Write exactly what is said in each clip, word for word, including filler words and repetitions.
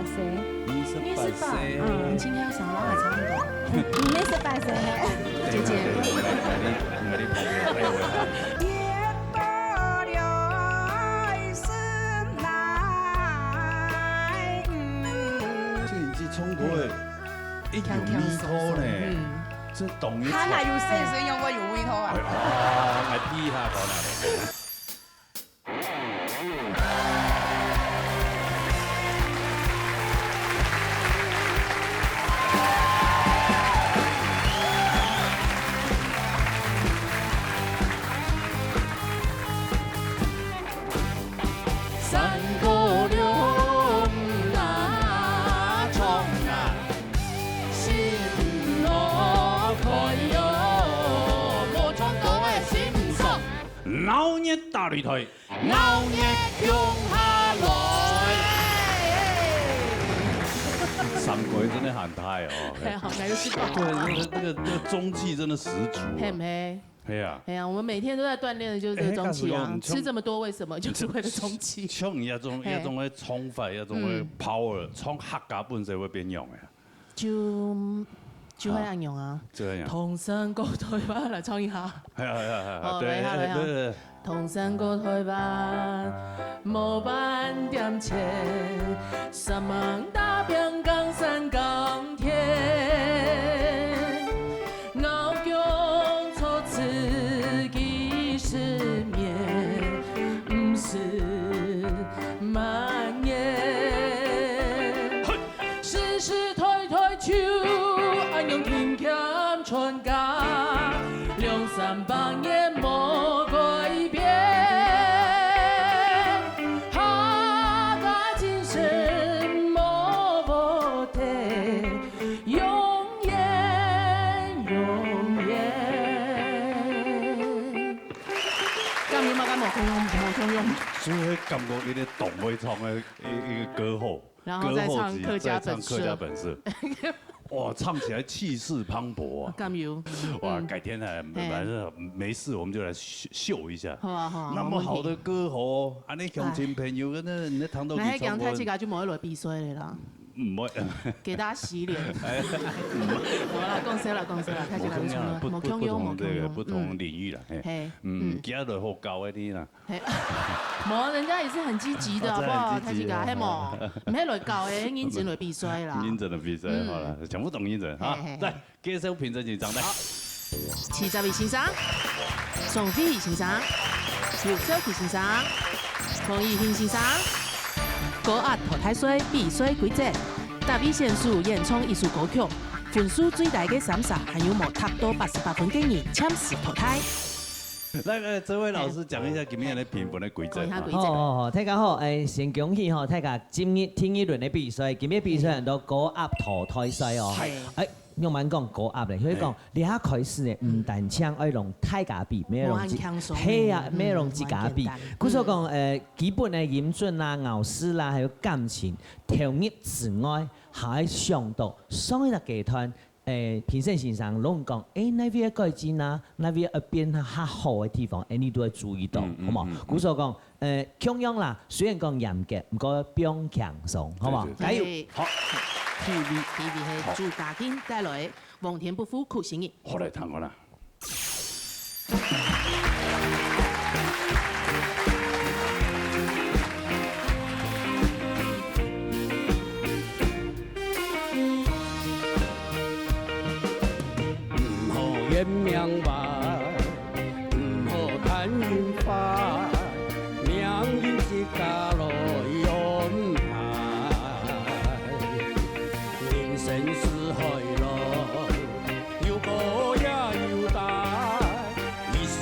歲。二十八歲。二十八，嗯，今年想老還差不多。你二十八歲嘿，姐姐。這年紀唱歌个，一有味道呢，嗯。這當一唱。還有細聲，用過有味道啊。哎，啊，來比一下，講哪裡？ 鬧熱打擂台，鬧熱共下來。三個人真的很大哦。哎，好，那就吃飽。對，那個，那個，那個中氣真的十足啊。係毋係？哎呀。哎呀，我們每天都在鍛鍊的就是這個中氣啊。哎，那個是吃這麼多為什麼？就是為了中氣。像你那種，嘿。那種會衝發，那種會嗯。Power，衝客家本色會變樣的。 就，就會恁樣啊。啊，就恁樣。同山過台灣來唱一下。係啊，係啊，係啊，哦，對，來一下，來一下。對，對，對。同山過台灣，無半點錢，煞猛打拚扛山扛田，咬薑剉自己失眠，毋使滿眼。 世世代代就恁樣勤儉傳家，兩三百年無改變，客家精神無無退，永遠永遠。敢有嘛？敢無共樣？無共樣。所以感覺有點懂會唱的一，一個歌后。 然後再唱客家本色。歌后級再唱客家本色。哇，唱起來氣勢磅礴啊！敢有？哇，嗯。改天呢，嘿。反正沒事，我們就來秀，秀一下。好啊，好啊，那麼好的歌喉，恁樣鄉親朋友，那，那聽到佢唱歌，那還講大自家就無愛來比賽了啦。毋會。給大家洗臉。哎，好啦，講笑啦，講笑啦，大自家就唱歌，無共樣啊，不，無共樣，不同這個，無共樣，不同領域啦，嗯。嘿。嘿，嗯，嗯。今日來好搞一點啦。 嘿，無，人家也是很積極的，哦，好不好？真的很積極哦。大自家，係無？毋係來搞的，認真來比賽啦。認真的比賽，嗯。好啦，全部都認真哈。嘿，嘿，嘿。來，介紹評審先生，來。好。徐澤偉先生、宋慧儀先生、劉少奇先生、黃義興先生。高壓淘汰賽比賽規則：答對選手演唱一首歌曲，分數最低个三儕，還有無達到八十八分个人，暫時淘汰。 來，來，這位老師講一下今日个評分个規則啊。講一下規則。好，好，好，大家好，誒，先恭喜吼，大家今日第一輪个比賽，今日比賽安到高壓淘汰賽哦。係。誒，仰般講高壓咧？所以講，係。這下開始呢，毋單淨愛同大家比，乜愛同自，無恁輕鬆。係啊，嗯，乜愛同自家比。無恁簡單。故所講，嗯。誒，基本个音準啦、咬字啦，還有感情，投入之外，還愛想到上一個階段 誒，評審先生攏講，誒，哪位愛改進啊，哪位愛變較好个地方，誒，你都愛注意到，嗯，好無？嗯，嗯。故所講，誒，共樣啦，雖然講嚴格，毋過放輕鬆，好無？對，對，對。加油！對。好，T V。T V係朱家金帶來，黃天不負苦心人。好，來聽看啦。 毋好怨命運，毋好貪榮華，命運自家來安排。人生是海浪，有高也有低，一生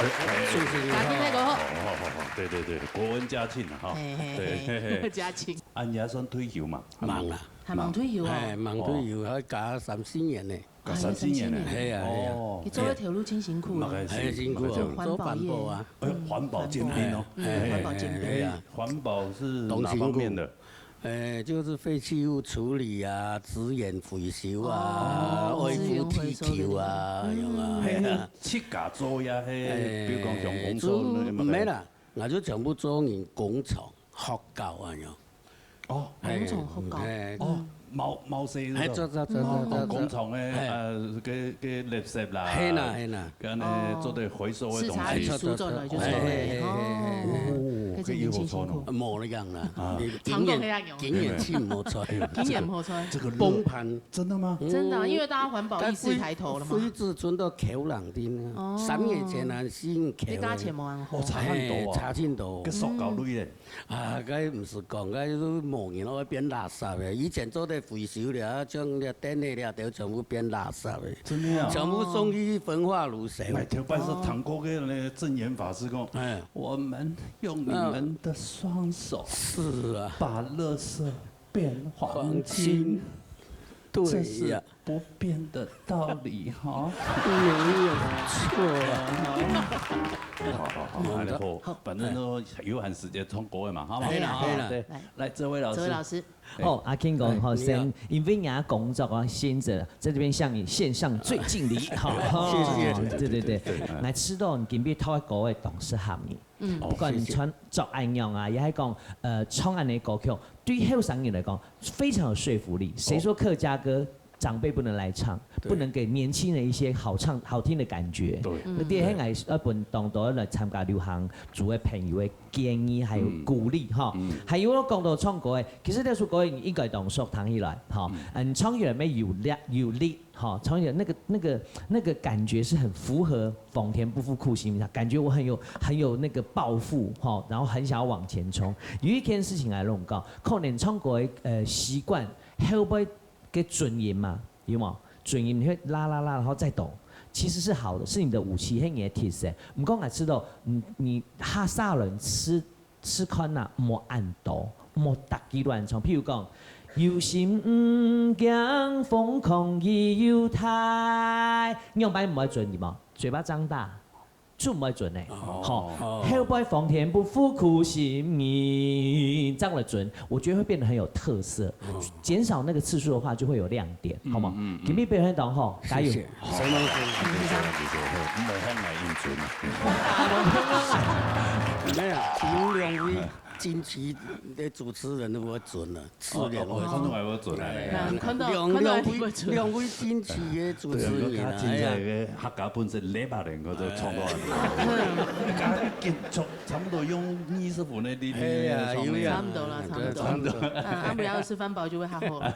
哎，哎，哎，是不是？家庭那个吼。哦，哦，哦，哦，對，對，對，國恩家慶啊，哈。嘿，嘿，對，嘿，嘿，嘿。家慶。啊，你還算退休嘛？吂啊。還吂退休哦。哎，吂退休，哦。還加三四年呢。加三四年呢？啊，有三四年。嘿啊，嘿啊。哦。你做這條路真辛苦啊。那個辛苦，很辛苦哦，那個辛苦。做環保業。做環保啊。哎，環保尖兵哦。嗯，哎，環保尖兵。哎，哎，哎。環保是哪方面的？當辛苦。 誒，就是廢棄物處理啊，資源回收啊，哦，愛護地球啊，資源回收的。有無？嗯。嘿啊。自家做呀，嘿，誒，比如講像工廠那個，就無啦，𠊎就全部做人工廠、學校啊，有無？哦。工廠、學校。誒，哦，嗯。毛，毛細那種。誒，做，做，做，哦，做，做。工廠的，誒。呃，該，該垃圾啦。嘿啦，嘿啦。 跟，呃，哦。做得回收的東西。自查與疏導來就出來。嘿，嘿，嘿，嘿，嘿。哦，哦，這真的真辛苦。可以有錯喏。無恁樣啦，啊。你經驗，常講這樣用。經驗盡無錯。經驗無錯。這個樂，崩盤。真的嗎？真的啊，因為大家環保意識抬頭了嘛。但廢，廢紙存到口浪頂啊，哦。三年前啊，先口的。你價錢無恁好。哦，差很多啊。嘿，差真多。跟塑膠類的。 啊，該毋使講，該都無人愛變垃圾个。以前做得回收了，像這電器了，都全部變垃圾个。真的啊？全部送去焚化爐燒。哎，頭擺是聽過个那個證嚴法師講，哎。我們用你們的雙手，是啊。把垃圾變黃金。黃金。對呀。這是不變的道理哈。沒有錯啊。好，好，好，好，好。反正都有閒時間唱歌个嘛，好嗎？可以了，好，可以了。對，來，這位老師。這位老師。好，阿King講吼，哎，你好。先，因為人家工作啊，現在在這邊向你獻上最敬禮，好。謝謝。對，對，對，對。對，對，對。來，知道你今晡日透過歌个當適合你。嗯。不管你穿，謝謝。著恁樣啊，也還講，呃，唱恁樣的歌曲，對後生人來講，非常有說服力。誰說客家歌 長輩不能來唱，對。不能給年輕人一些好唱、好聽的感覺。對。嗯。該這下𠊎愛分當多來參加流行組个朋友个建議，還有鼓勵，嗯。哈。嗯。還有𠊎講到唱歌个，其實這首歌應該當熟，聽起來，哈。嗯。嗯，唱起來乜有力，有力，哈，唱起來那個，那個，那個感覺是很符合"皇天不負苦心人"，感覺我很有，很有那個抱負，哈，然後很想要往前衝。有一件事情來弄到，可能唱歌个，呃，習慣，後背 个嘴型嘛，有無？嘴型你會拉拉拉，然後再抖，其實是好的，是你的武器，係你个特色。毋過𠊎知道，你，你下下輪試，試看啊，莫恁多，莫逐句亂唱。譬如講，有心毋驚瘋狂佢又大，仰般毋會準，有無？嘴巴張大。 就毋會準呢。哦。吼，哦。後背皇天不負苦心人，這樣來準，我覺得會變得很有特色。哦。減少那個次數的話，就會有亮點，好嗎？嗯，嗯，嗯。今晡日表現當好，加油。謝謝。好，好，好，謝謝，謝謝，好，莫放來應準啊。沒有，你們兩位 金曲的主持人都會準啊，自然會準。哦，哦，哦，看到還會準啊。哎，嗯，看到，兩，看到兩位，一定會準。兩位金曲的主持人啊，對啊，哎呀。你看現在个客家本色，禮拜天个都唱到恁樣。哎。你看一間唱，差不多用二十分的，你，哎呀，你唱个。有呀。差不多啦，差不多。對，差不多。啊，啊，不要吃飯包就會較好了。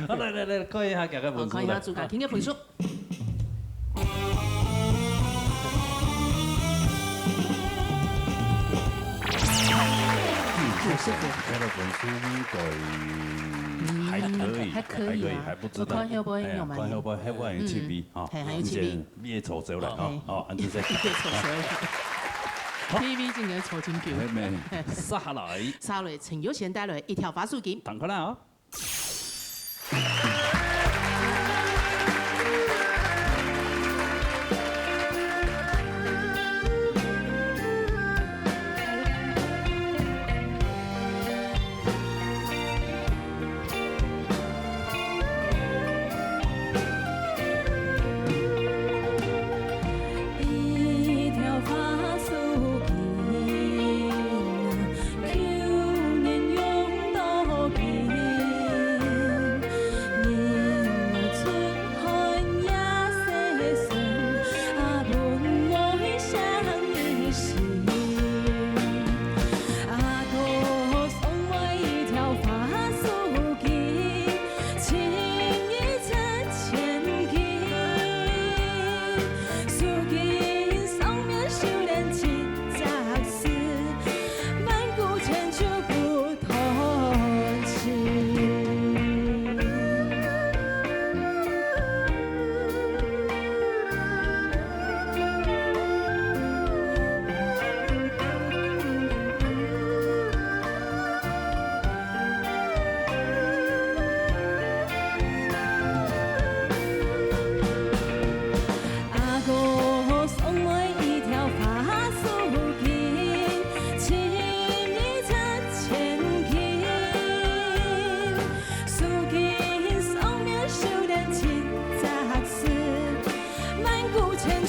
好，來，來，來，看一下客家本色。好，看一下主家聽个分數。 九十分。九十分，該个分數應該還可以，嗯，還可以啊。還可以，還不錯。看後背有無？哎呀，看後背，後背有T V，嗯，哈。嘿，還有T V。你先別抽走了，哈。嘿。哦，恁樣先。別抽走了。好。T V今年抽真久。嘿，沒，嘿。下來。下來，陳友賢帶來一條花束金。趕快來哦。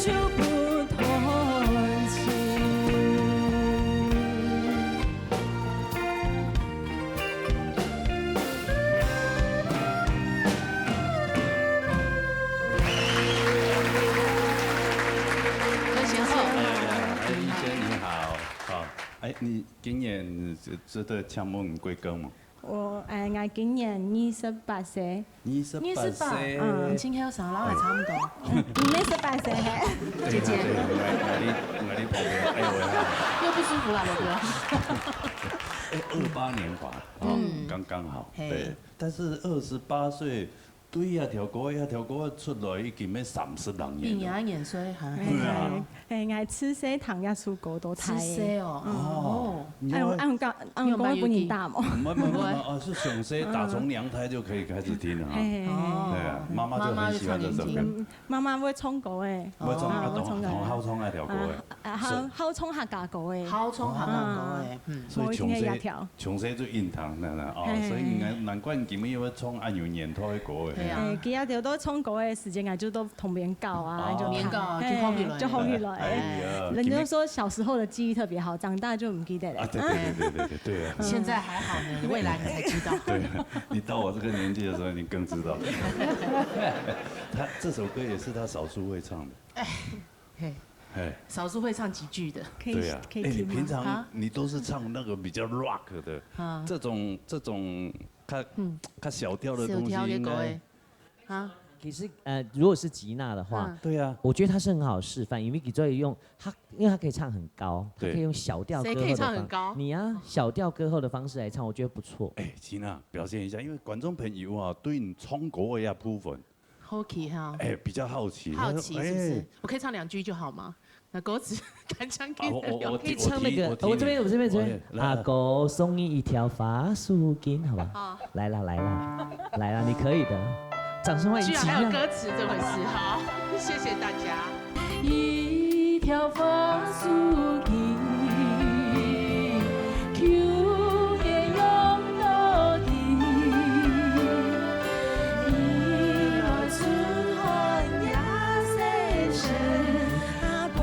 就不断情。何贤厚。哎，哎，医生你好，好，哎，你今年值得请问贵庚吗？我，哎，我今年二十八岁。二十八岁。二十八，嗯，今年有上老也差不多。你没十八岁嘿？姐姐。对，对，对，我，我你，我你旁边，哎，我要。又不舒服了，对不对？哎，二八年华，哦，嗯。刚刚好，嘿。对。但是二十八岁，对呀，条歌，呀，条歌出来已经要三十零年了。一年年岁，哈。对啊。哎，哎，哎，自细听这首歌到大个。自细哦。嗯。哦。哎，我，哎，我讲，哎，我讲不能打嘛。没，没，没，没，哦，是从小打从娘胎就可以开始听了哈。嘿，嘿，嘿。哦。对啊，妈妈就很喜欢这首歌。妈妈就唱给你听。嗯，妈妈会唱歌诶。会唱，啊，啊，会唱歌。同，同好唱那条歌诶。啊，啊，好，是。好唱客家歌诶。好唱客家歌诶，啊。嗯。所以从小，我一定要跳。从小就印堂那那，哦，嘿，嘿，所以难，嘿。难怪你今天又要唱恁有年头的歌诶。对啊。哎，其他就都唱歌的时间啊，就都同别人搞啊，哦。就别人搞，嘿，就好起来。就好起来。哎呀，人家说小时候的记忆特别好，长大就不记得了。啊，对，对，对，对，对，对啊。现在还好呢，未来你才知道。对，你到我这个年纪的时候，你更知道。他这首歌也是他少数会唱的。哎，嘿，嘿。少数会唱几句的。可以，对啊。可以听吗？哎，你平常啊？你都是唱那个比较rock的，啊。这种，这种，他，嗯。他小调的东西应该小调的歌，哎。 啊？其实，呃，如果是吉娜的话，嗯。对啊。我觉得她是很好示范，因为你可以用她，因为她可以唱很高，她对。可以用小调歌后的方，谁可以唱很高？你啊，小调歌后的方式来唱，我觉得不错。哎，吉娜，表现一下，因为观众朋友啊，对你唱歌的部分，好奇哈。哎，比较好奇，好奇是不是？他说，哎。我可以唱两句就好吗？ 那歌词，刚刚给啊，我，我，我，可以唱那个，我提，我提，我这边，我这边，这边。我，来，来。阿哥送你一条花束巾，好吧？好。来啦，来啦，来啦，你可以的。掌声欢迎吉娜。居然还有歌词这回事，好，谢谢大家。一条花束巾，旧年用到今，你来春寒也生成。 分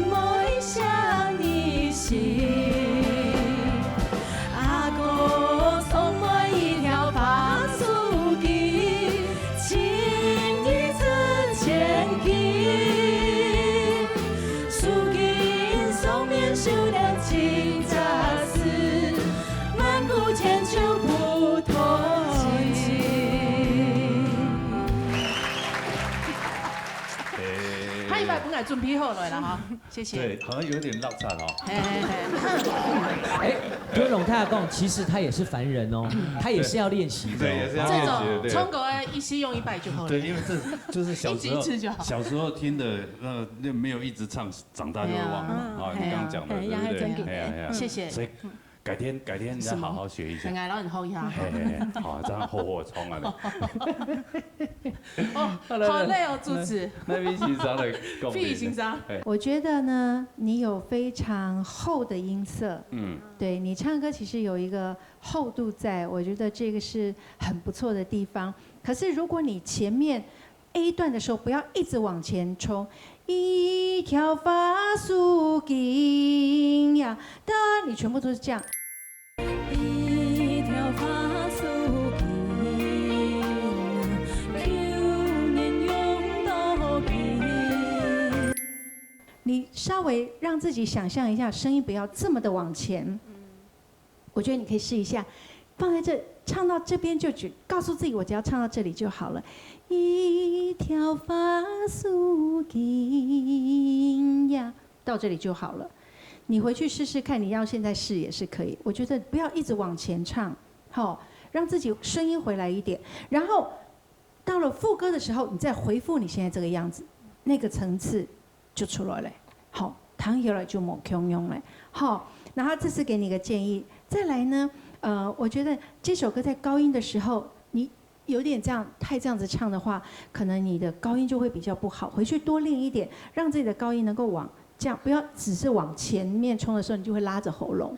妹惜你心。阿哥送妹一条花束巾，情意值千金。束巾上面绣的金甲丝，万古千秋不褪色。哎。他一百本来准备好了啦哈。 谢谢。对，好像有点落差哦。嘿，嘿，嘿。哎，不用，他要讲，其实他也是凡人哦，他也是要练习的哦。对，也是要练习的，对。这种唱歌，一次用一百就好了。对，因为这就是小时候，一次一次就好。小时候听的，呃，那没有一直唱，长大就会忘了嘛。没有。啊，你刚刚讲的，哎呀，对不对？哎呀，还真的。哎呀，哎呀。谢谢。所以改天，改天你再好好学一下。什么？哎，然后很厚呀。嘿，嘿，嘿，好，这样厚厚冲啊。哦，好了，好累哦，主持。那，那位先生来讲。费先生。嘿。我觉得呢，你有非常厚的音色，嗯。对，你唱歌其实有一个厚度在，我觉得这个是很不错的地方。可是如果你前面 A段的时候不要一直往前冲，一条花束巾呀，哒，你全部都是这样。一条花束巾呀，旧年用到今。你稍微让自己想象一下，声音不要这么的往前。 我觉得你可以试一下，放在这，唱到这边就只，告诉自己我只要唱到这里就好了。一条花束巾呀，到这里就好了。你回去试试看，你要现在试也是可以。我觉得不要一直往前唱，好，让自己声音回来一点。然后到了副歌的时候，你再回复你现在这个样子，那个层次 就出来了。好，弹起来就无共样了。好，然后这是给你个建议。再来呢，呃，我觉得这首歌在高音的时候，你有点这样，太这样子唱的话，可能你的高音就会比较不好。回去多练一点，让自己的高音能够往这样，不要只是往前面冲的时候，你就会拉着喉咙。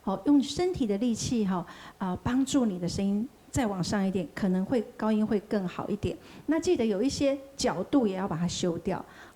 好，用身体的力气哈，啊，帮助你的声音再往上一点，可能会高音会更好一点。那记得有一些角度也要把它修掉。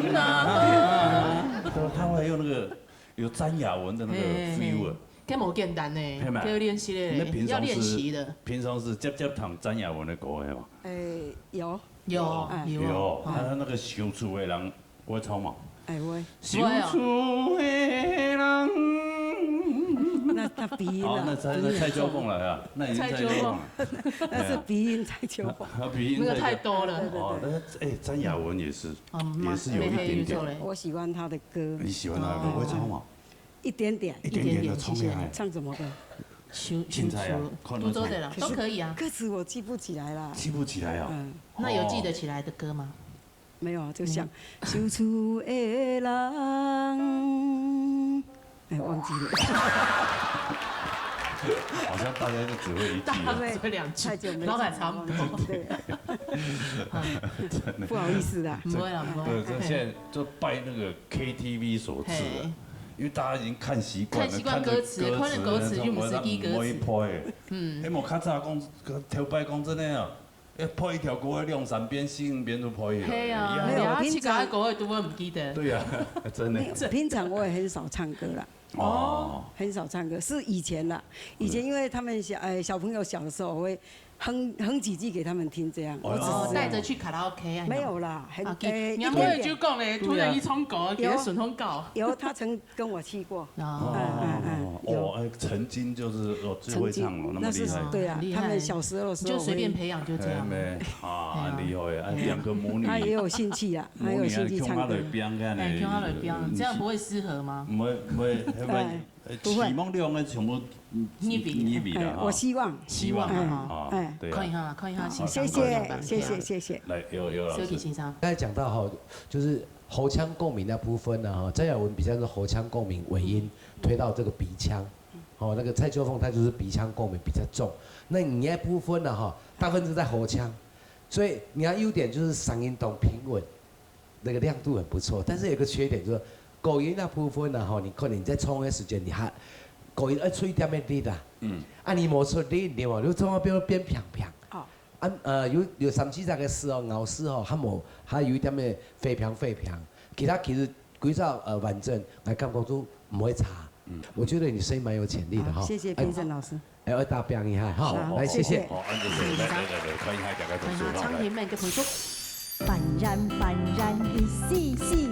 心啊。对，他会用那个有詹雅雯的那个 feel 啊。这无简单呢，要练习嘞，要练习的。平常是接接唱詹雅雯的歌的嘛？哎，有。有，有，他那个修出的人 会唱嘛？哎，会。修出的人。那他鼻音了。哦，那蔡那蔡秋凤了呀，那已经蔡秋凤了。那是鼻音蔡秋凤。啊，鼻音那个太多了。哦，那哎，詹雅雯也是，也是有一点点。我喜欢他的歌。你喜欢他的歌，会唱吗？一点点。一点点的唱一下。唱什么歌？现在啊，看得出来。都可以啊。歌词我记不起来了。记不起来啊？嗯。那有记得起来的歌吗？ 没有啊，就想修出的人，哎，忘记了。好像大家就只会一句。大家只会两句，太久没唱了，老板差不多。对。不好意思啦。不会啦，不会。对，这现在就拜那个K T V所赐的，因为大家已经看习惯了，看习惯歌词，看了歌词，又不是第一歌词。嗯，哎，我看这讲，头摆讲真的啊， 要配一条歌，两三遍、四五遍都配了。嘿啊，没有，平常个歌都会不记得。对呀，真的。平常我也很少唱歌啦。哦，很少唱歌，是以前啦。以前因为他们小，哎，小朋友小的时候，我会哼哼几句给他们听，这样。我只是这样。哦，带着去卡拉OK啊？没有啦，很啊，给，哎，你阿妹就讲咧，一点点。突然去唱歌，给他顺风搞。有，有，他曾跟我去过。哦。嗯嗯嗯，有。哦，哎，曾经就是哦，最会唱哦，曾经，那么厉害。那是，对啊，很厉害。他们小时候的时候，你就随便培养就这样。哎，没，啊，哎呀。很厉害，哎，两个母女。他也有兴趣啊，他有兴趣唱歌。母女啊，共下来编个呢。哎，共下来编，嗯，这样不会失和吗？不会，不会，不会。哎， 呃，不会。希望你兩个全部，嗯，入围。入围啦，哎，哈。我希望。希望啊，哎，哈。哎。对啊。看一下啦，看一下，好，先生，谢谢，看一下。谢谢，谢谢。来，有，有老师。小吉先生。刚才讲到哈，就是喉腔共鸣那部分呢，哈，张雅雯比较是喉腔共鸣尾音推到这个鼻腔，哦，那个蔡秋凤她就是鼻腔共鸣比较重。那你那部分呢，哈，大部分是在喉腔，所以你的优点就是嗓音当平稳。 那个亮度很不错，但是有个缺点就是，高音那部分呢，吼，你可能你在唱的时间，你还高音要出一点点力啊。嗯。啊，你没出力，你嘛，就唱到变变平平。哦。啊，呃，有有三四隻个字哦，咬字哦，還無，還有一點点飛平飛平。其他其實幾隻呃完整，我感覺都毋會差。嗯。我覺得你聲音蠻有潛力的哈。好，謝謝評審老師。哎， 哎，愛打拼一下，哈。好，來，謝謝。謝謝。好，恁樣子，來，來，來，來，看一下大家分數，看一下，好，來。唱片面个分數。扮演，扮演，一四四。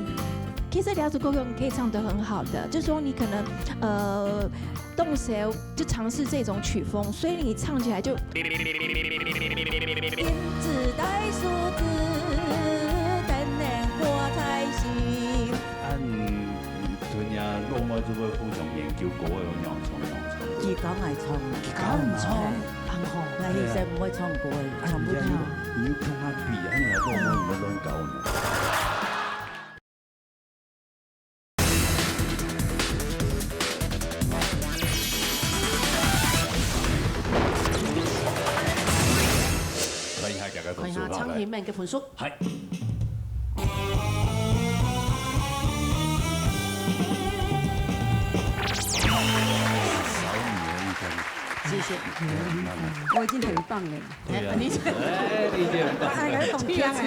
其實廖子哥哥你可以唱得很好的，就說你可能，呃，動手就嘗試這種曲風，所以你唱起來就。音質大數字，等等我才行。 恁，嗯，同若老妹做伙互相研究歌个，仰唱仰唱。佢講愛唱。佢講毋唱？嘿。恁好。𠊎其實毋會唱歌个，啊，唱毋出。你有，你有共下比，啊，你還講我毋會亂搞呢。看一下大家分數，看一下唱片面个分數。 嗨。謝謝。我已經很棒了。對啊。你，哎，你已經很棒了。哎，哎，很強了。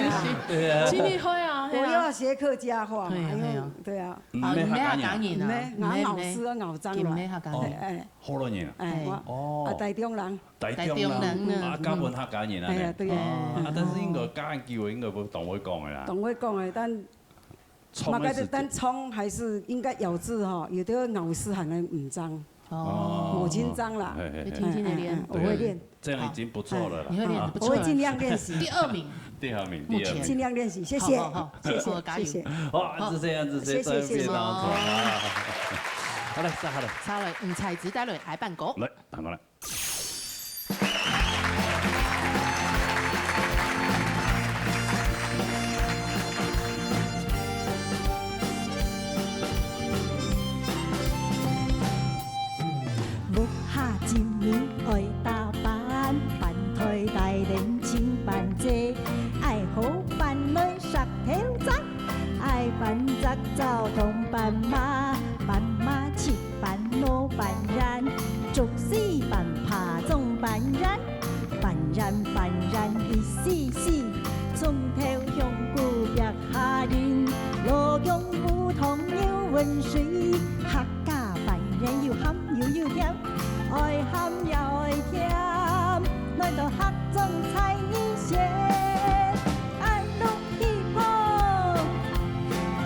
對啊。盡力會啊，我又要學客家話嘛，對啊，因為，對啊。對啊。嗯，哦，你毋係客家人啊？毋係，𠊎咬字啊，咬章了。毋係客家人。哎，哎。河洛人啊？哎，我，哦。啊，台中人。 台中人，台中人，嗯，啊，嗯。加分客家人啊，哎呀，對啊。哦，啊，但是應該加分機會應該會當會講个啦。當會講个，但，唱个時節。嘛，該就單唱還是應該咬字吼，有的咬字還能緊張，哦。無緊張啦。嘿，嘿，嘿。就輕輕地練。哎，哎，哎，我會練。對，這樣已經不錯了啦。哎，你會練，啊。不錯了。我會盡量練習。第二名。第二名，第二名。目前。盡量練習，謝謝。好，好，好，謝謝，好，加油。謝謝。好，就這樣子，謝謝，謝謝。謝謝。好嘞，再好嘞。再來，嗯，彩子帶來，來，半個。來，打過來。 屋下盡面愛打扮，扮台大練淨扮濟，愛好扮來石頭節，愛扮隻灶同扮馬，扮馬七 扮老扮演，竹絲扮爬中扮演，扮演扮演一四四，從頭香菇壁下人，老姜烏糖牛溫水，客家扮演又鹹又又甜，愛鹹也愛甜，來到客庄猜疑些，愛弄 皮婆，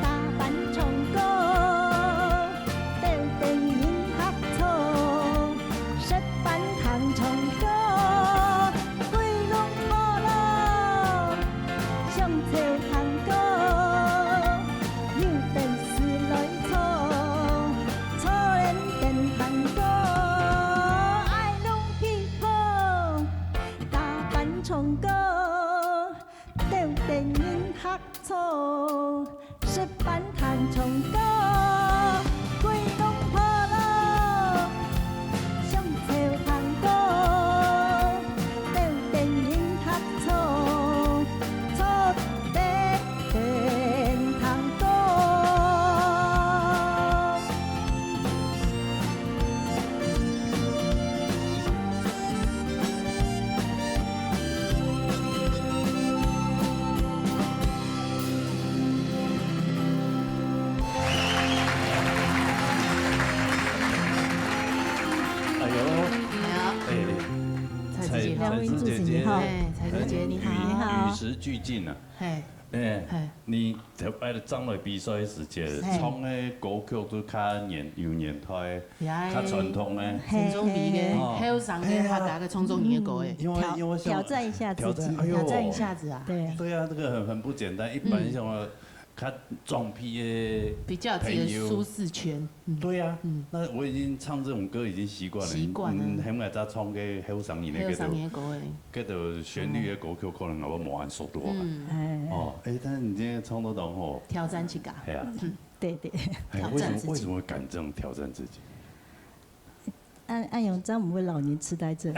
打扮唱歌，鬥等人客坐，食飯聽唱歌，歸籠婆羅，上桌聽歌，有等事來坐，坐等等聽歌，愛弄皮婆，打扮唱歌。 鬥等人客坐，食飯聽唱歌，歸籠婆羅，上桌聽歌，鬥等人客坐，坐等等聽歌。 好，姐姐，哈。哎，彩珠姐，你好。你好。与时俱进啊。嘿。哎，嘿。你在，哎，上来比赛个時節，嘿。唱个歌曲都較年，有年代个，呀，較傳統个。嘿，傳統味个，嘿。哦。後生个，哎呀。客家个創作人个歌个。因為，挑，因為像挑戰一下自己。挑戰，哎喲。挑戰一下子啊。對。對啊，這個很，很不簡單。一般像我 較裝逼个比較有自己的朋友。舒適圈。嗯。對啊，嗯。那我已經唱這種歌已經習慣了。習慣了。嗯，很愛再唱給後生人的，後生人的歌欸。這個旋律的歌曲可能我無恁熟多啊。嗯。哎。哦，哎，但是你今天唱到當好。挑戰自家。哎呀。嗯。對，對。哎，挑戰自己。為什麼，為什麼會敢這樣挑戰自己？ 恁，恁樣正毋會老年痴呆症。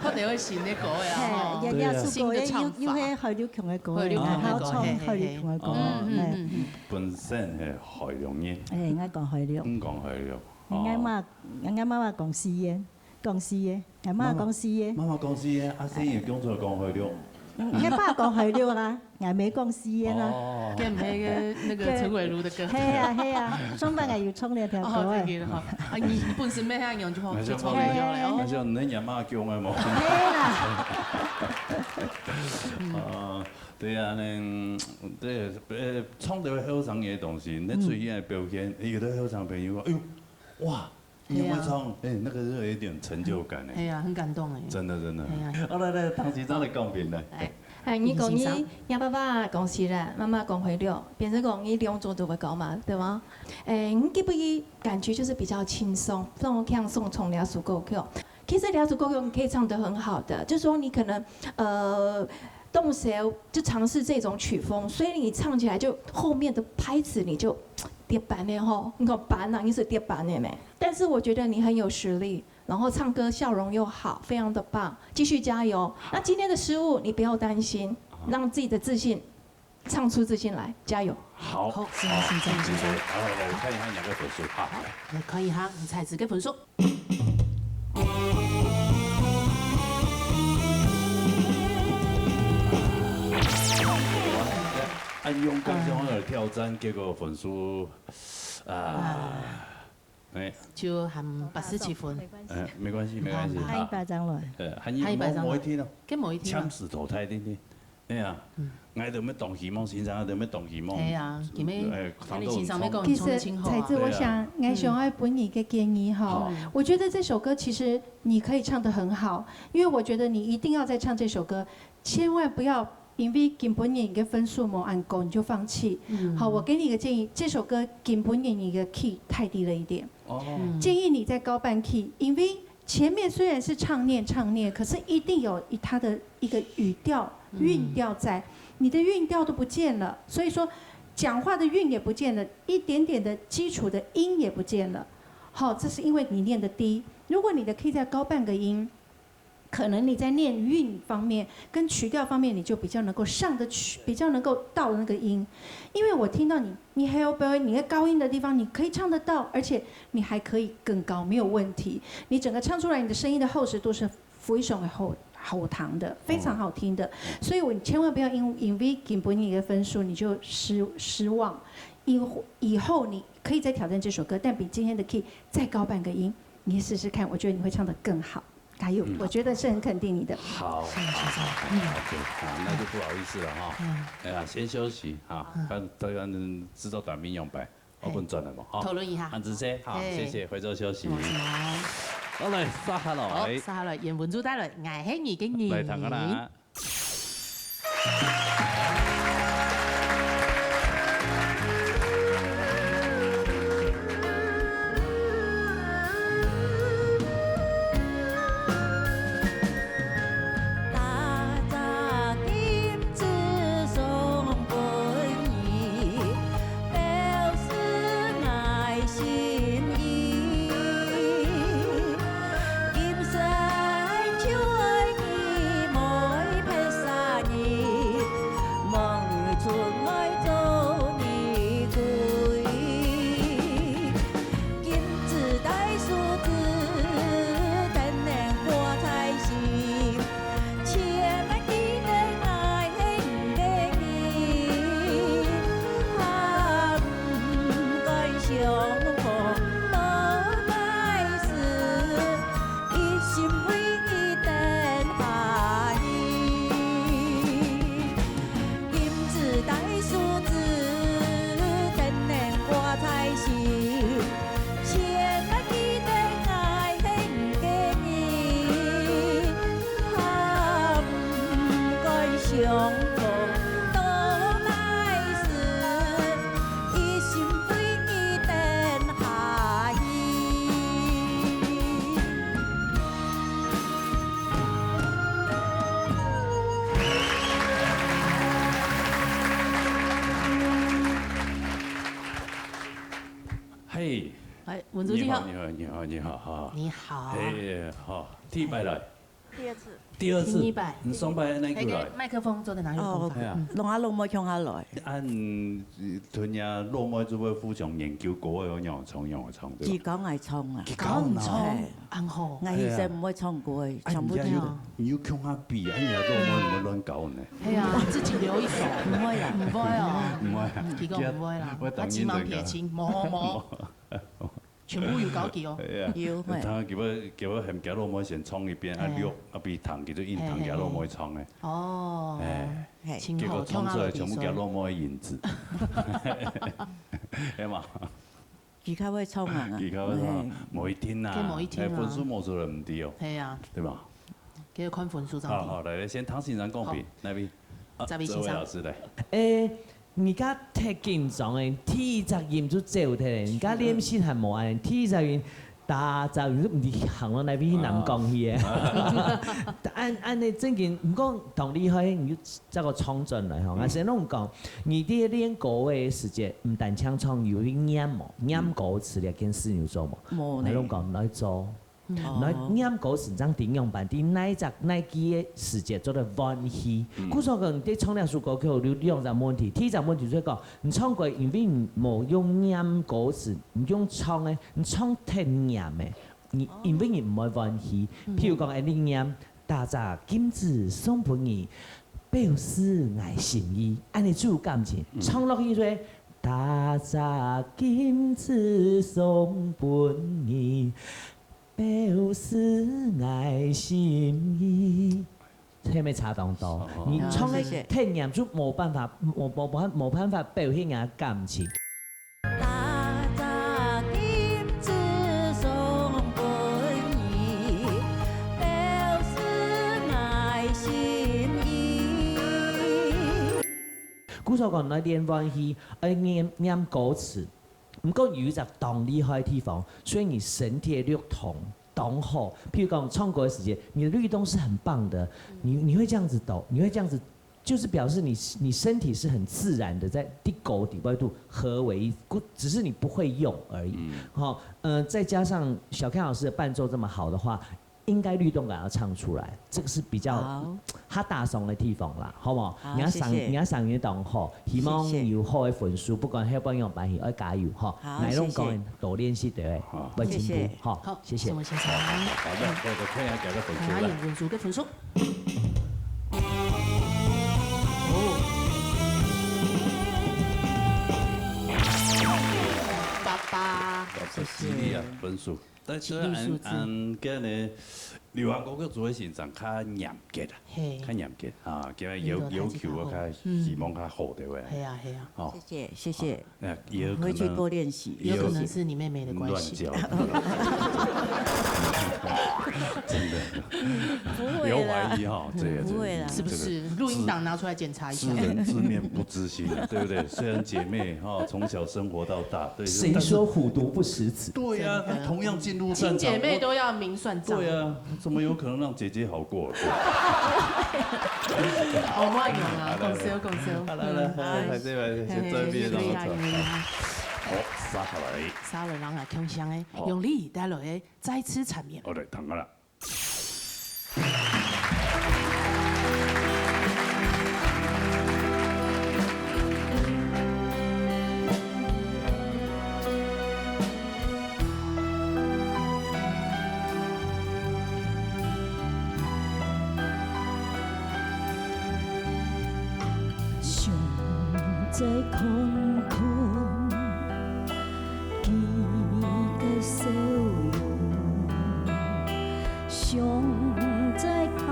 可能會新的歌呀，嘿，吼。也，也出歌，新的唱法。又，又係海陸腔个歌，海陸腔个歌，好唱海陸腔个歌，嘿，嘿，嘿。哦，嗯，嗯，嘿。嗯，嗯。本身係海陸人。哎，𠊎講海陸。嗯，講海陸。哦。𠊎媽，𠊎媽媽講四縣，講四縣，𠊎媽講四縣。媽媽講四縣，啊，四縣講出來講海陸。 嗯，𠊎爸講海陸啊，𠊎姆講四縣啊。哦。跟那個，那個陳偉如的歌。係啊，係啊，上擺𠊎有唱這條歌欸。哦，這個哈。啊，你本身沒恁樣就好，就唱了了哦。那像恁樣罵叫的嘛。係啦。啊，對啊，恁，對，呃，唱到後生个東西，恁出現个表現，有个後生朋友講，哎喲，哇， 你會唱，係啊。哎，那個是有一點成就感欸。係啊，很感動欸。真的，真的。係啊。好，來，來，唐啟章來講評來。哎。哎，你講你，你欣賞。若爸爸講四縣，媽媽講海陸，變成講你兩種都會講嘛，對嗎？哎，你給不給感覺就是比較輕鬆，讓我輕鬆唱這首歌曲。其實這首歌曲你可以唱得很好的，就是說你可能，呃，動手就嘗試這種曲風，所以你唱起來就後面的拍子你就跌板了吼，你講板啊，你是跌板了沒？ 但是我覺得你很有實力，然後唱歌笑容又好，非常的棒，繼續加油。那今天的失誤你不要擔心，讓自己的自信唱出自信來，加油。好，好，是啊，是啊，是啊。好，來，我看一下你兩個分數。好。來看一下你彩子个分數。恁勇敢想要挑戰，結果分數，啊， 哎。就喊八十七分。哎，沒關係，沒關係，好，好。喊一百張了。呃，喊一，喊一百張了。無，無一定哦。跟無一定哦。簽字淘汰定定。哎呀，嗯。𠊎都沒當希望，先生都沒當希望。哎呀，今日，哎，今日先生要講其實，創新好啊。彩子，對啊。我想，嗯。𠊎想愛分你一個建議哈。好。我覺得這首歌其實你可以唱得很好，因為我覺得你一定要再唱這首歌，千萬不要因為今晡日你个分數無恁高，你就放棄。嗯。好，我給你一個建議，這首歌今晡日你的key太低了一點。 哦。嗯。建議你再高半key，因為前面雖然是唱念唱念，可是一定有它的一個語調、嗯。韻調在，你的韻調都不見了，所以說講話的韻也不見了，一點點的基礎的音也不見了。好，這是因為你念得低。如果你的key再高半個音， 可能你在念韻方面跟曲調方面，你就比較能夠上得去，比較能夠到那個音。因為我聽到你，你還有表演，你在高音的地方，你可以唱得到，而且你還可以更高，沒有問題。你整個唱出來，你的聲音的厚實度是非常的厚，厚堂的，非常好聽的。所以我，你千萬不要因，因為今晡日的分數你就失，失望。以後，以後你可以再挑戰這首歌，但比今天的key再高半個音，你試試看，我覺得你會唱得更好。 加油，嗯。我覺得是很肯定你的。好，好，好，好，嗯。OK，好，那就不好意思了哈。嗯。哎呀，先休息哈，嗯。看，看製作單面樣擺，我們轉來嘛，哈。討論一下。恁仔細，好，嘿。謝謝，回座休息。嗯，好。好，來，接下來。好，接下來，顏文珠帶來，《𠊎係你个人》。來，聽下啦。文竹姐好。你好，你好，你好，你好，哈。你好。嘿，好，第一擺來。第二次。第二次。第一擺。你上擺哪久來？哎，麥克風坐在哪裡？哦，哎呀。嗯。攏阿老妹共下來。恁，呃，同若老妹就會互相研究歌，有仰唱，仰唱，對吧？佢教𠊎唱啊。佢教你唱？嘿。恁好。𠊎以前毋會唱歌个，哎呀。全部佢。哎呀。你又共下比，哎呀，老妹毋會亂教呢。嘿啊，自己留一手。毋會啦。毋會哦。毋會啊。佢講毋會啦。我，我當然佢急忙撇清，無，無。全部有教佢哦。哎呀，有，嘿。佢，佢會，佢會喊厥老妹先唱一遍，啊，哎。錄，啊，比彈，佢就硬彈厥老妹唱个。哦。哎。嘿。真好，結果唱出來全部厥老妹个影子。係嘛？佢較會唱啊。佢較會唱，嘿。無一定啊。佢無一定啊。哎，分數無出來毋對哦。係啊。對吧？佢要看分數上去。好，好，來，來，先唐先生公平，好。哪位？啊，十位先生。這位老師來。誒， 你家忒緊張誒，第一隻音就走忒咧，你家練習還無恁，第一隻音，打隻音就毋知行到哪位去南港去誒。啊。恁，恁呢正經，毋過當厲害，你就再過唱轉來吼。嗯。𠊎先攏講，你在練歌个時節，毋單淨唱，有去唸無？唸歌詞這件事有做無？無呢。𠊎攏講來做。 嗯。來唸歌詞正知仰般，知哪一隻，哪句个時節做得換氣。嗯。故所講，你在唱這首歌曲，有兩隻問題。第一隻問題就係講，你唱歌因為你無用唸歌詞，你用唱个，你唱忒黏个，你，哦。因為你毋會換氣。嗯。譬如講，恁呢唸，打隻金子送分你，表示𠊎心意，恁呢就有感情。嗯。唱落去就係，打隻金子送分你， 表示𠊎心意。係毋係差當多？哦。你唱个，哦，謝謝。忒黏就無辦法，無，無，無，無辦法表現你个感情。打隻金子送分你，表示𠊎心意。故所講，來練換氣，愛唸，唸歌詞。 毋過有一隻當厲害个地方，所以你身體个律動當好。譬如講唱歌个時節，你的律動是很棒的，你，你會這樣子抖，你會這樣子，就是表示你，你身體是很自然的在這个地方都合為一，只是你不會用而已。嗯。好，呃，再加上小Ken老師的伴奏這麼好的話， 應該律動感要唱出來，這個是比較，好。較打爽个地方啦，好不好？好，你要賞，謝謝。你要賞月當好，希望，謝謝。有好个分數，不管後半樣班戲，愛加油吼。好，𠊎攏講，謝謝。多練習，對不對？好。會進步，謝謝。好，好，謝謝。什麼先生？好，好，好，那，那，那看一下給個分數，來。看下有分數，个分數。哦。八八。老師，謝謝。激勵啊，分數。 但是恁，激勵數字。恁个呢，流行歌曲做个先生較嚴格啊，嘿。較嚴格啊，叫要，要求較，嗯。希望較好，對不對？係啊，係啊。哦。謝謝，謝謝。哦，那也有可能，回去多練習。也有，有可能是你妹妹的關係。亂叫。真的。不會啦。不要懷疑哈，這個，不會啦。這個，是不是？這個錄音檔拿出來檢查一下。知，知人知面不知心啊，對不對？雖然姐妹哈，從小生活到大，對，誰說虎毒不食子？對呀，真的。同樣進入戰場，親姐妹都要明算帳。我，對呀，怎麼有可能讓姐姐好過？對。好，莫用啊，講笑，講笑。好，來，來，嗯，來，來，這位，先這邊，嘿，然後轉。謝謝大家。好，接下來。接下來，人來共享的，好。用你帶來的再次纏綿。好，來，聽好了。 想再看看佢个笑容，想再聽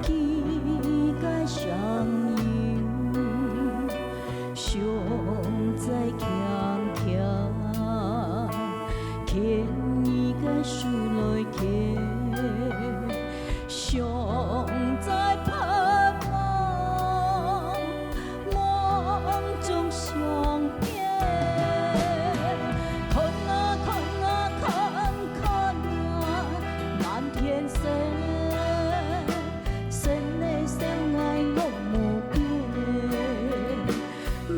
聽佢个聲音，想再輕輕牽佢个手來牽。 想再盼望，夢中相見。看啊看啊看，看啊，滿天星，星仔相愛落無邊。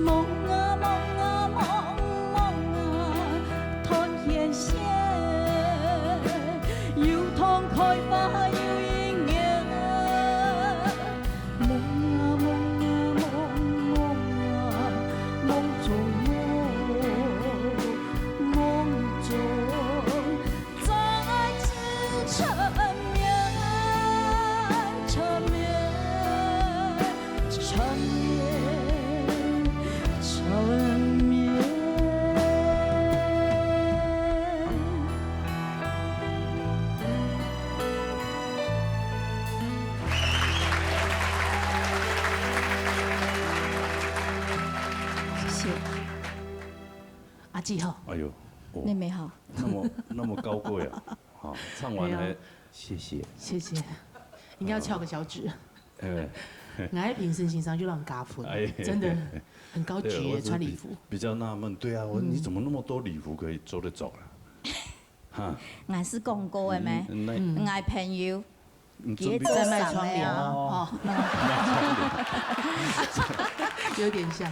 望啊望啊望，望啊谢谢。阿姊好。哎呦，哦，妹妹好。那么，那么高贵啊。好，唱完还，哎呀。谢谢。谢谢。应该要翘个小指。哎。我的评审先生就让加分，哎。真的很高级耶，对，我只是比，穿礼服。比较纳闷，对啊，我，嗯。你怎么那么多礼服可以做得走啊？哈。俺是讲过的咩？嗯，那嗯。俺朋友，你准备，也做上了啊。哦。哦。有点像。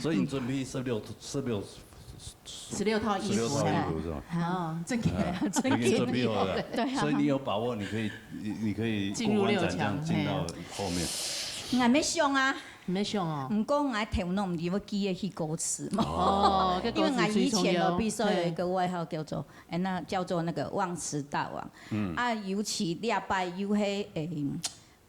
所以你准备十六，十六，十六套衣服呢？十六套衣服是吧？哦，真的，啊，真的。你已经准备好了，对啊。所以你有把握，你可以，你，你可以过关斩将，进入六强，进到后面。嘿啊。俺没想啊。没想哦。毋过俺头脑毋知要记得去歌词嘛。哦，因为俺以前个比赛有一个外号叫做，哎，那叫做那个忘词大王。嗯。啊，尤其礼拜有迄，诶，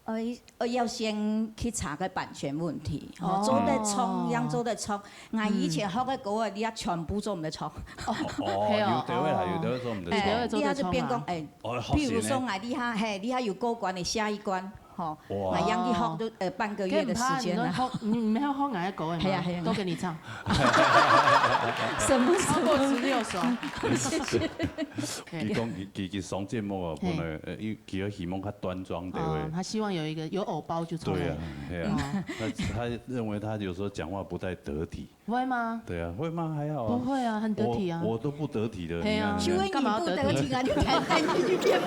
呃，呃，要先去查个版权问题，吼，哦。做得唱，样做得唱。俺以前学个歌啊，你也全部做毋得唱。哦，哦，係哦，有的位啦，哦。有的位做毋得唱。有的位做得唱啊。哎，你也是变讲，哎，哦，好险欸。譬如说，哎，你还，嘿，你还有过关的下一关，吼，哇。俺样去学都，呃，半个月的时间了。可以，你，你没有学俺的歌的吗？係啊，係啊。都给你唱。什么，什么？超过十六首。谢谢。OK。佢讲，佢，佢，佢上节目啊，本来，嘿。呃，因为佢希望較端庄，对不对？哦，他希望有一个，有偶包就出来。对啊，对啊。哦。他，他认为他有时候讲话不太得体。会吗？对啊，会吗？还好啊。不会啊，很得体啊。我，我都不得体的，嘿啊。你看。请问你不得体啊？你看，看你就变，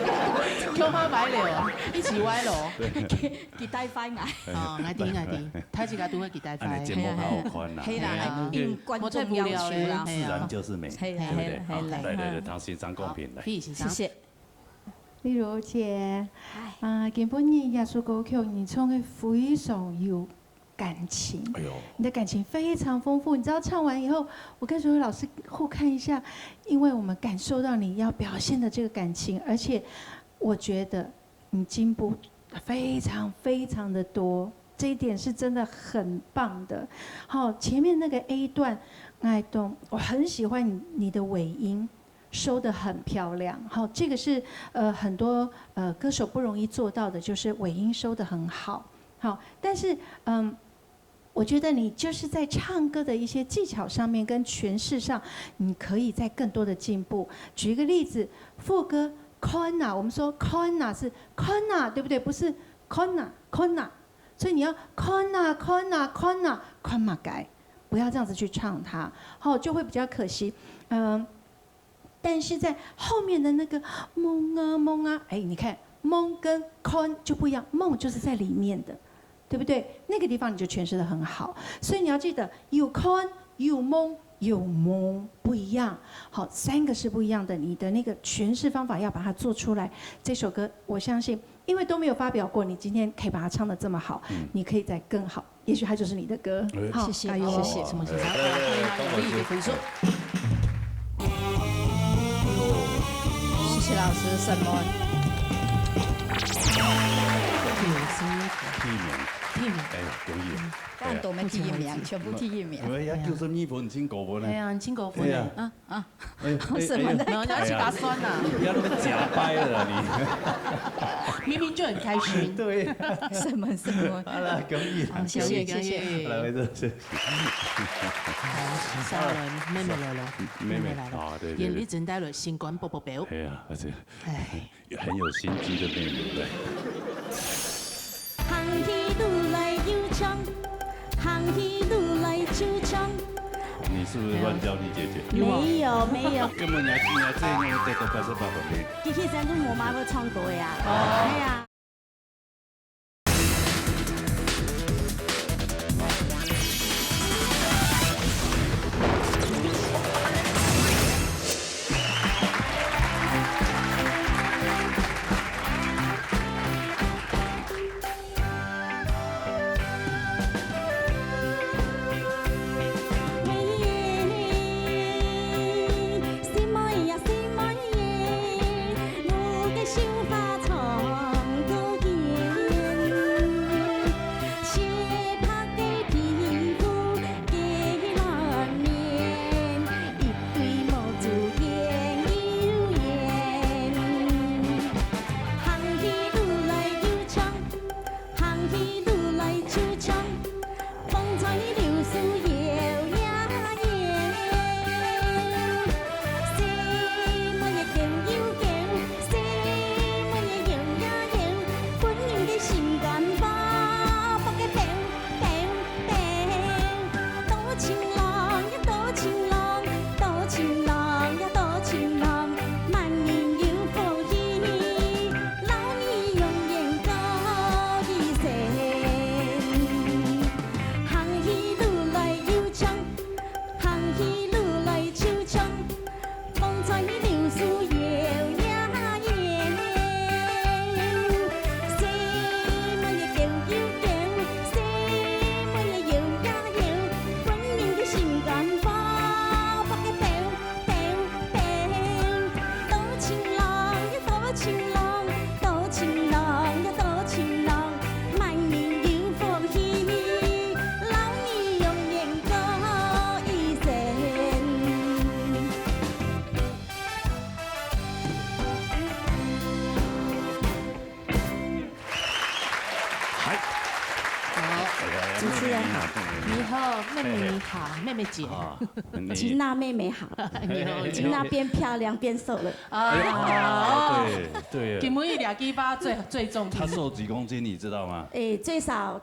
天花板了，一起歪了。对。给，给带坏啊。哦，来听，来听，他这个都会给带坏。啊，你节目好好看呐。嘿啦，嘿啊。应观众要求啦。自然就是美，嘿啊，对不对？嘿啊，嘿啊。好，来，来，来，唐先生公平，来。好，谢谢。谢谢。 丽茹姐，嗨。啊，今晡日這首歌曲你唱得非常有感情，哎呦。你的感情非常豐富。你知道唱完以後，我跟所有老师互看一下，因為我們感受到你要表現的這個感情，而且我覺得你進步非常非常的多，這一點是真的很棒的。好，前面那個A段，哎，懂，我很喜歡你，你的尾音。 收得很漂亮。好，這個是，呃，很多，呃，歌手不容易做到的，就是尾音收得很好。好，但是，嗯，我覺得你就是在唱歌的一些技巧上面跟詮釋上，你可以再更多的進步。舉一個例子，副歌，看啊，我們說看啊是看啊，對不對？不是看啊，看啊。所以你要看啊，看啊，看啊，看嘛該，不要這樣子去唱它，好，就會比較可惜。嗯， 但是在後面的那個夢啊夢啊，哎，你看，夢跟看就不一樣，夢就是在裡面的，對不對？那個地方你就詮釋得很好。所以你要記得，有看、有夢、有夢，不一樣。好，三個是不一樣的，你的那個詮釋方法要把它做出來。這首歌，我相信，因為都沒有發表過，你今天可以把它唱得這麼好，嗯。你可以再更好。 也許它就是你的歌。哎。好，謝謝，加油哦。謝謝。什麼？謝謝。哎，來，來，來，來，來，我們的分數。謝謝老師，什麼？第一名。第一名。哎呀，容易啊。但都沒第一名，哎呀。全部第一名。哎呀，九十二分，真高分呢。哎呀，真高分呢。哎呀。啊，啊。 哎，什麼的？哎，哎，沒有，你要去把它酸了。哎呀，不要那麼假掰了啦，你。明明就很開心。對。什麼什麼？好了，恭喜啦，好，謝謝，恭喜，恭喜。謝謝。來，來，這，這。好，下一輪，妹妹來了，妹妹。妹妹來了。啊，對，對，對。眼裡只能帶了心肝啵啵啵。哎呀，而且，哎。 很有心机的妹妹，對。行起路來又長，行起路來就長。你是不是亂叫麗姐姐？沒有，沒有。根本你還，你還這樣，你還得到八十八分呢。其實真正我媽會唱歌呀。哦。對呀。你好，妹妹你好，妹妹姐。啊，你，吉娜妹妹好。你好，吉娜变漂亮变瘦了。啊，哎呀，对，对。今晡日两斤八最，最重。他瘦几公斤，你知道吗？哎，最少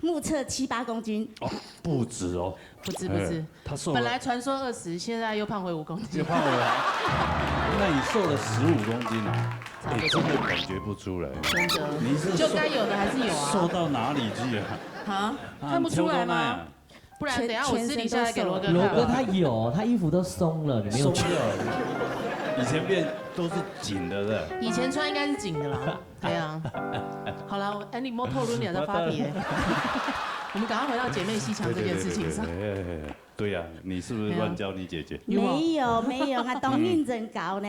目测七八公斤。哦，不止哦。不止，不止。哎，他瘦了。本来传说二十，现在又胖回五公斤。又胖回来。那你瘦了十五公斤啊？差不多。哎，真的感觉不出来。真的。你是瘦，就该有的还是有啊。瘦到哪里去啊？啊，啊，看不出来吗？你瘦到哪啊？不然等一下我私底下再给罗哥看。罗哥他有，他衣服都松了，你没有去。松了。以前变都是紧的，是吧？以前穿应该是紧的啦。对啊。好了，我，哎，你莫透露你的发脾气。我们赶快回到姐妹戏强这件事情上。对，对，对，对，对，对，对呀，你是不是乱教你姐姐？没有，没有，我当认真教呢。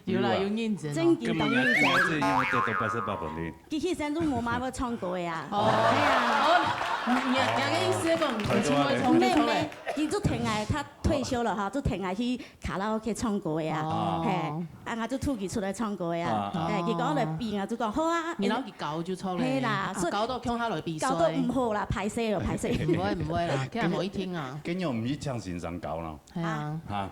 有啦，有认真哦。正经当认真。根本你还不知道这样得到八十八分的。其实生日我妈要唱歌的啊。哦。哎呀。哦，你，你，你个意思是讲，你请我唱就唱嘞？妹妹，你就听哎，她退休了哈，就听哎去卡拉OK唱歌的啊。哦。嘿，啊，我就突然出来唱歌的啊。啊。哎，结果我来比啊，就讲好啊。你老弟搞就唱嘞。嘿啦，啊，所以搞到叫他来比赛。搞到唔好啦，歹势哦，歹势。唔会，唔会啦，今日无一听啊。今日唔去唱先生搞咯。系啊。啊。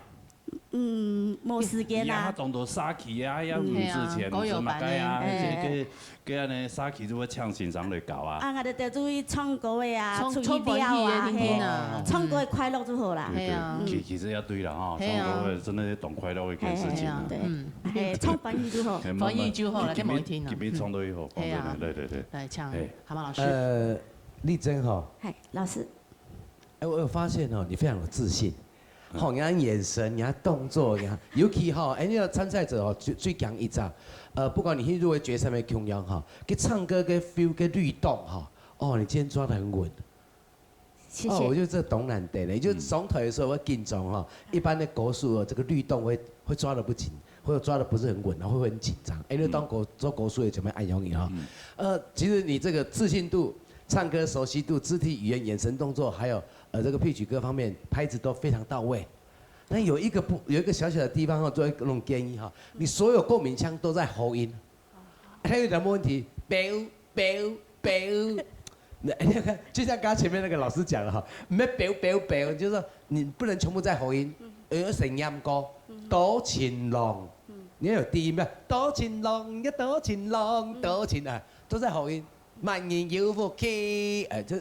嗯，无时间啦。伊啊，當多社區啊，遐毋係啊，之前毋係嘛，該啊，哎。這个，該安尼社區就會請先生來教啊。啊，𠊎兜就出去唱歌个啊，唱，出去尞啊，唱歡喜的天天啊。嘿，唱歌的快樂就好啦。對，係啊。對，其，其實也對啦吼，係啊。唱歌的真的是當快樂的一件事情啊。係啊，對，嗯。嘿，唱歡喜就好。嘿，歡喜就好啦，慢慢，今晡日，今晡日聽啊。今晡日唱到以後，係啊。對，對，對，對。來，請，嘿。蛤蟆老師。呃，麗珍吼，嗨，老師。 哎，我有發現哦，你非常有自信。嗯。吼，你看眼神，你看动作，你看，尤其吼，哎，那个參賽者哦，最，最強一隻，呃，不管你去入圍決賽沒共樣哈，佢唱歌个feel、个律動哈，哦，你今天抓得很穩。謝謝。哦，我覺得這當難得的，就是上台的時候會緊張哈，嗯。一般的歌手哦，這個律動會，會抓得不緊，或者抓得不是很穩，然後會很緊張。哎，那當歌，嗯。做歌手的怎麼樣用你哈？嗯。呃，其實你這個自信度 唱歌熟悉度、肢體語言、眼神動作，還有，呃，這個配曲各方面拍子都非常到位。那有一個不，有一個小小的地方哦，做一個那種建議哈，你所有共鳴腔都在喉音。還有一個問題，飆，飆，飆。那，你看，就像剛剛前面那個老師講的哈，你們飆，飆，飆，就是說你不能全部在喉音，嗯。有聲音高，嗯。多情郎，嗯。你要有低音，不要多情郎呀，多情郎，嗯。多情啊，都在喉音。 萬人有福氣，哎，這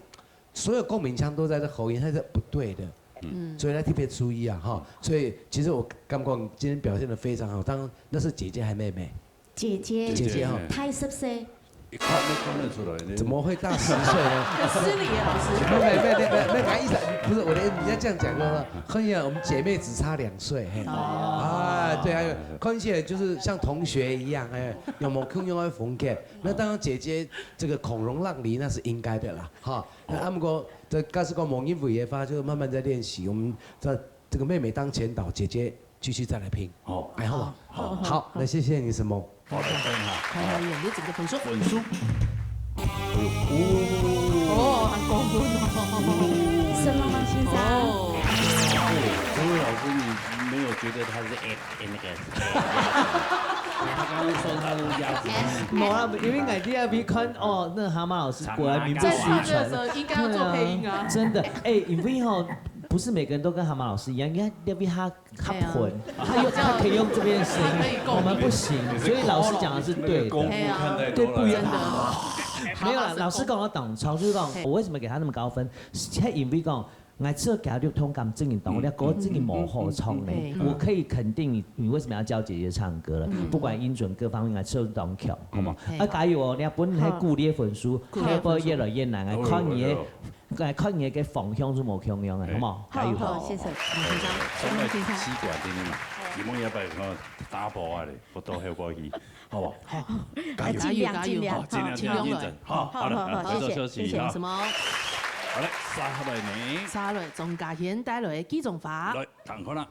所有共鳴腔都在這喉音，它是不對的。嗯。所以呢，特別注意啊，哈。所以其實我感覺你今天表現得非常好，當然那是姐姐還妹妹？姐姐，姐姐哈。大十歲。你看，你看得出來呢。怎麼會大十歲呢？失禮耶，老師。沒有，沒有，沒有，沒有，沒有，沒有意思，不是我的意思，你要這樣講，就是說，很遠，我們姐妹只差兩歲，嘿。哦。啊，對啊，看起來就是像同學一樣，哎，有無共樣的風格。那當然，姐姐 這個孔融讓梨那是應該的啦，哈。那啊，毋過，這假使講無入圍的話，就慢慢再練習。我們在這個妹妹當前導，姐姐繼續再來拼。好。哎，好不好？好，好，好。好，那謝謝你，沈默。好，來看一下。看一下你整個分數。分數。哦，很高分哦。沈默先生。哦。哎，这位老师，你没有觉得他是 哎，那個，他剛剛說他是鴨子。無啦，因為𠊎在那邊看，哦，那蛤蟆老師果然名不虛傳。在唱歌的時候應該要做配音啊。對啊，真的，哎，因為吼，不是每個人都跟蛤蟆老師一樣，你看那邊他，他混，對啊。他又，他可以用這邊的聲音，他可以共鳴。我們不行，所以老師講的是對的。那個功夫看太多了。對，不一樣。真的。沒有啦，蛤蟆老師跟我講，曹叔講，嘿。我為什麼給他那麼高分？是因為講， 𠊎唱歌就通感真个當，嗯，你歌真个無好唱呢。嗯，嗯，嗯。我可以肯定你，你為什麼要教姐姐唱歌了？嗯。不管音準各方面，𠊎唱當強，好無？嗯。啊，加油哦！你本來係顧慮个分數，哦。下一步越來越難，哦，看你个，哦，哦。看你个方向係無共樣个，好無？加油！好，好，謝謝，先生，先生。上來試看，聽聽嘛，希望下擺看打破啊咧，不到後過去。 好不好？好。加油。盡量，加油，加油。盡量。好，盡量，好，盡量認真。盡量。好，好，好，好，好，好，來，做休息，謝謝，謝謝，哈。沈默。好嘞，續下來呢？續下來，鍾嘉賢帶來个《寄種花》。來，聽看啦。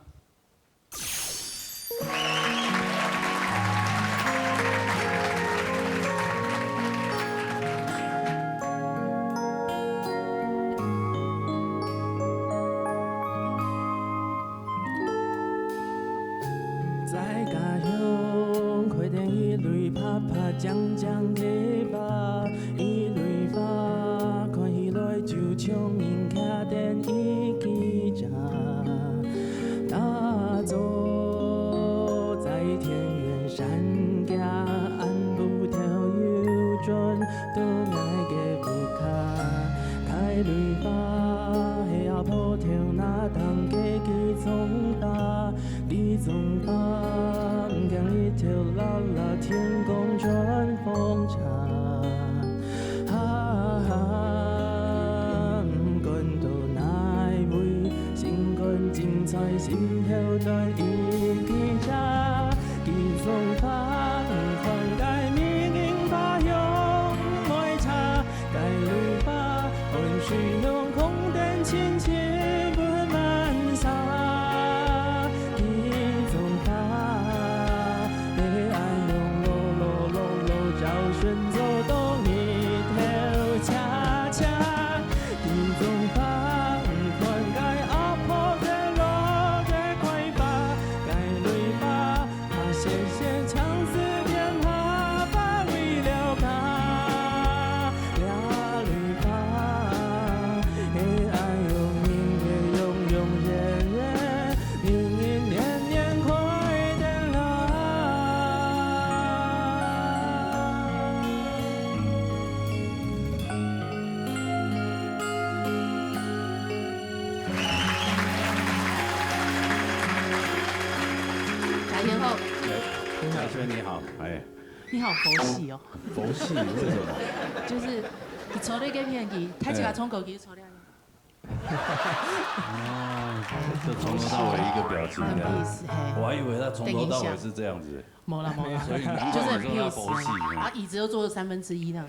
在家鄉開埕一蕊白白靚靚个花，一蕊花看起來就像人到𠊎个屋下，開雷花，係阿婆頭那頂个雞樅花，雞樅花，毋驚日頭辣辣，天公轉風車。哈哈，毋管到哪位，心肝精彩，心頭端一支茶。 雞樅花，看該美人花容愛茶，該雷花，看水龍空等清清分滿灑。雞樅花，係恁樣落落落落，照順做到日頭斜斜。雞樅花，看該阿婆在落个桂花，該雷花， 啊，謝謝相思變化，把為了家。這雷花，係恁樣永遠永遠遠遠，年年年快樂啦。 大家好。哎，夏萱你好，哎。你好佛系哦。佛系为什么？就是你坐在这片，你抬起来冲口，你就坐在那里。哦，就从头到尾一个表情这样。很 peace，嘿。我还以为他从头到尾是这样子。没啦，没啦。所以难怪你说他佛系，就是很 peace，嘿。啊，椅子又坐了三分之一那样。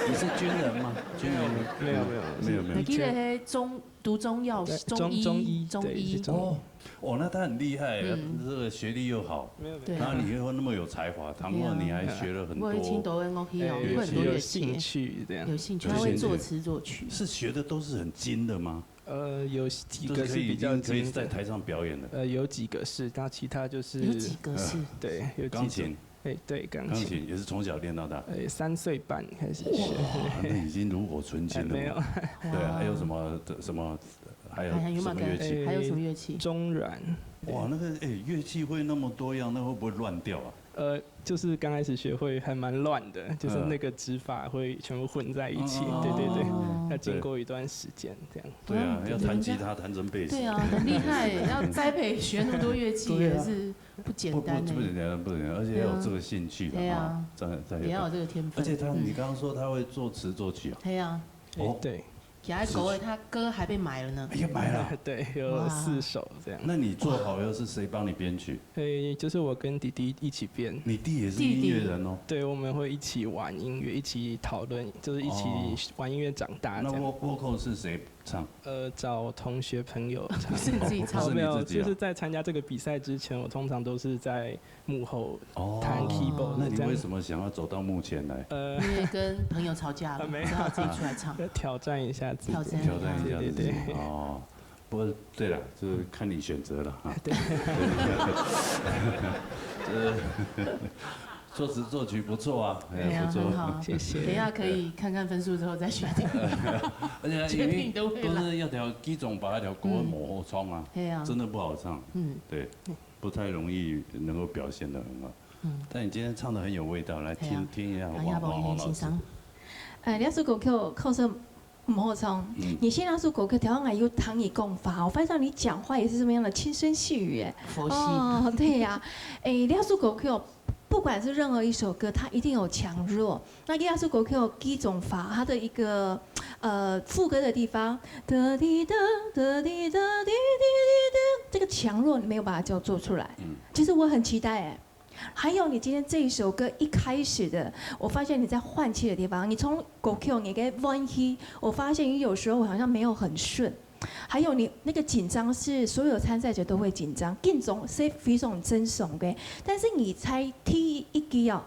你是军人吗？军人？没有，没有，没有，没有。你记得那中 读中药，对，中医，中，中医，中医。对，是中医。哦，哦，那他很厉害，嗯。这个学历又好，没有，没有。对啊。然后你又那么有才华，唐末你还学了很多，我已经读个乐器啊，哎，会很多乐器耶。有兴趣这样。有兴趣，他会作词作曲。是学的都是很精的吗？呃，有几个是比较精的。就是可以，已经可以在台上表演的。呃，有几个是，那其他就是，有几个是？对，有几个。钢琴。 哎，对，钢琴。钢琴也是从小练到大。哎，三岁半开始学。哇，那已经炉火纯青了嘛。哎，没有。对啊，还有什么，什么，还有还，还有没有什么乐器？还有什么乐器？哎，中阮。哇，那个，哎，乐器会那么多样，那会不会乱掉啊？呃，就是刚开始学会还蛮乱的，就是那个指法会全部混在一起。嗯。对，对，对。哦。要经过一段时间这样。对啊，要弹吉他，弹成贝斯。对啊，很厉害耶，要栽培学那么多乐器也是 不简单呢。不，不，不简单，不简单，而且要有这个兴趣的啊。对啊。对啊。这样才有。也要有这个天分。而且他，嗯。你刚刚说他会作词作曲啊？对啊。哦。对。其他狗的他歌还被买了呢。也买了。对，有四首这样。哇。那你做好以后是谁帮你编曲？诶，就是我跟弟弟一起编。你弟也是音乐人哦。弟弟。对，我们会一起玩音乐，一起讨论，就是一起哦。玩音乐长大这样。那vo-，vocal是谁唱？ 呃，找同学朋友唱。不是你自己唱。哦，没有，不是你自己啊。就是在参加这个比赛之前，我通常都是在幕后弹keyboard这样。哦，那你为什么想要走到幕前来？呃，因为跟朋友吵架了，啊，没有。只好自己出来唱。要挑战一下自己。挑战一下。挑战一下自己，对，对，对。哦，不过，对了，就是看你选择了哈。对。这作词作曲不错啊，哎，哎呀，不错。很好。谢谢。等一下可以看看分数之后再决定。而且因为决定都会来。都是要调基种把那条歌模糊冲啊，嗯。对啊。真的不好唱。嗯。对，不太容易能够表现得很好。嗯。但你今天唱得很有味道，来听，对啊。听一下王，哎呀，王红老师。王红欣赏。呃，你要是给我，给我，给我说 毋好唱。嗯。你先那首歌曲，頭先𠊎有聽你講話，我發現你講話也是這麼樣的輕聲細語，哎。佛系。哦，對呀。哎，那首歌曲哦，不管是任何一首歌，它一定有強弱。那那首歌曲哦，基種法，它的一個，呃，副歌的地方，哒滴哒，哒滴哒，滴滴滴滴，這個強弱你沒有把它叫做出來。嗯。其實我很期待，哎。 還有你今天這一首歌一開始的，我發現你在換氣的地方，你從歌曲你的換氣，我發現你有時候好像沒有很順，還有你那個緊張是所有參賽者都會緊張，緊張是非常正常的，但是你在第一句哦，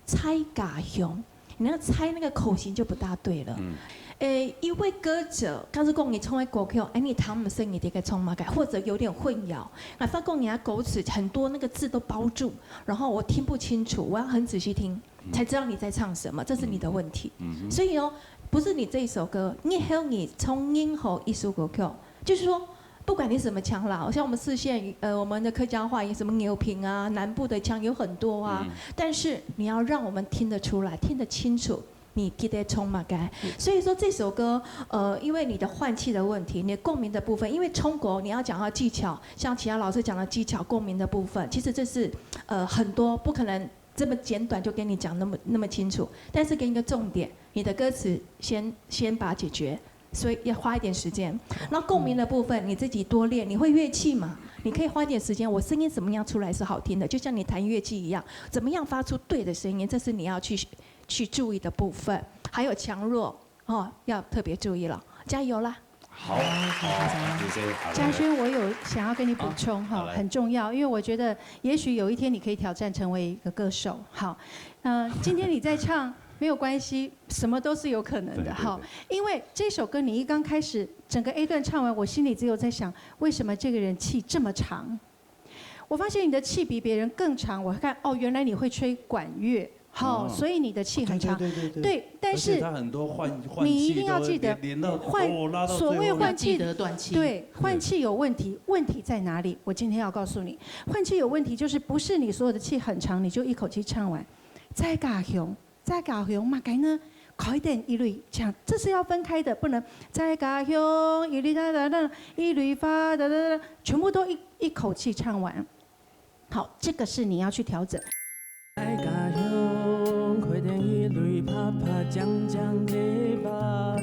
在家鄉， 你那个猜那个口型就不大對了。嗯。誒，一位歌者，假使講你唱个歌曲，哎，你聽毋識你在該唱麼个，或者有點混淆，那發覺你的歌詞很多那個字都包住，然後我聽不清楚，我要很仔細聽，嗯。才知道你在唱什麼，這是你的問題。嗯哼。所以哦，不是你這一首歌，你還有你唱任何一首歌曲，就是說，不管你什么腔啦，像我们四县，呃，我们的客家话有什么牛平啊，南部的腔有很多啊，嗯。但是你要让我们听得出来，听得清楚，你記得冲嘛该。嗯。所以说这首歌，呃，因为你的换气的问题，你的共鸣的部分，因为中国你要讲到技巧，像其他老师讲的技巧，共鸣的部分，其实这是，呃，很多不可能这么简短就跟你讲那么，那么清楚，但是给你个重点，你的歌词先，先把它解决。所以要花一点时间。那共鸣的部分，你自己多练，你会乐器嘛？你可以花一点时间，我声音怎么样出来是好听的，就像你弹乐器一样，怎么样发出对的声音，这是你要去，去注意的部分。还有强弱，哦，要特别注意了，加油啦！好，好，好，谢谢，好，嘉轩，我有想要跟你补充哈，啊，好，来。很重要，因为我觉得也许有一天你可以挑战成为一个歌手。好，呃，今天你在唱没有关系，什么都是有可能的，对，对，哈。对。因为这首歌你一刚开始，整个 A 段唱完，我心里只有在想，为什么这个人气这么长？我发现你的气比别人更长，我看，哦，原来你会吹管乐，哈，哦。所以你的气很长。哦，对，对，对，对，对。对，但是而且他很多换，换气都会连，你一定要记得，连到，换，哦，拉到最后面。所谓换气，要记得断气。对，对。换气有问题，问题在哪里？我今天要告诉你，换气有问题，就是不是你所有的气很长，你就一口气唱完。再加雄，再加雄，嘛，该呢，开点一类，这样，这是要分开的，不能再加雄，一类哒哒哒，一类发哒哒哒，全部都一，一口气唱完。好，这个是你要去调整。再加雄，开点一类啪啪将将给吧。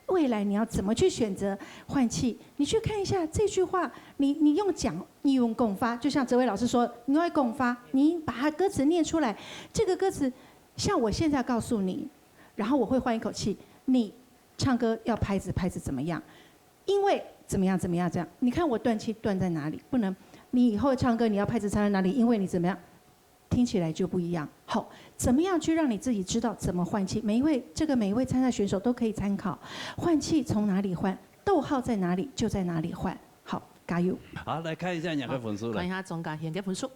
未来你要怎么去选择换气？你去看一下这句话，你，你用讲，你用讲法，就像哲伟老师说，你用讲法，你把它歌词念出来。这个歌词，像我现在告诉你，然后我会换一口气，你唱歌要拍子，拍子怎么样？因为怎么样，怎么样，这样，你看我断气断在哪里？不能，你以后唱歌你要拍子唱在哪里？因为你怎么样？听起来就不一样。好，怎么样去让你自己知道怎么换气？每一位，这个每一位参赛选手都可以参考，换气从哪里换，逗号在哪里就在哪里换。好，加油！好，来看一下两个分数了。看一下鍾嘉軒个分數。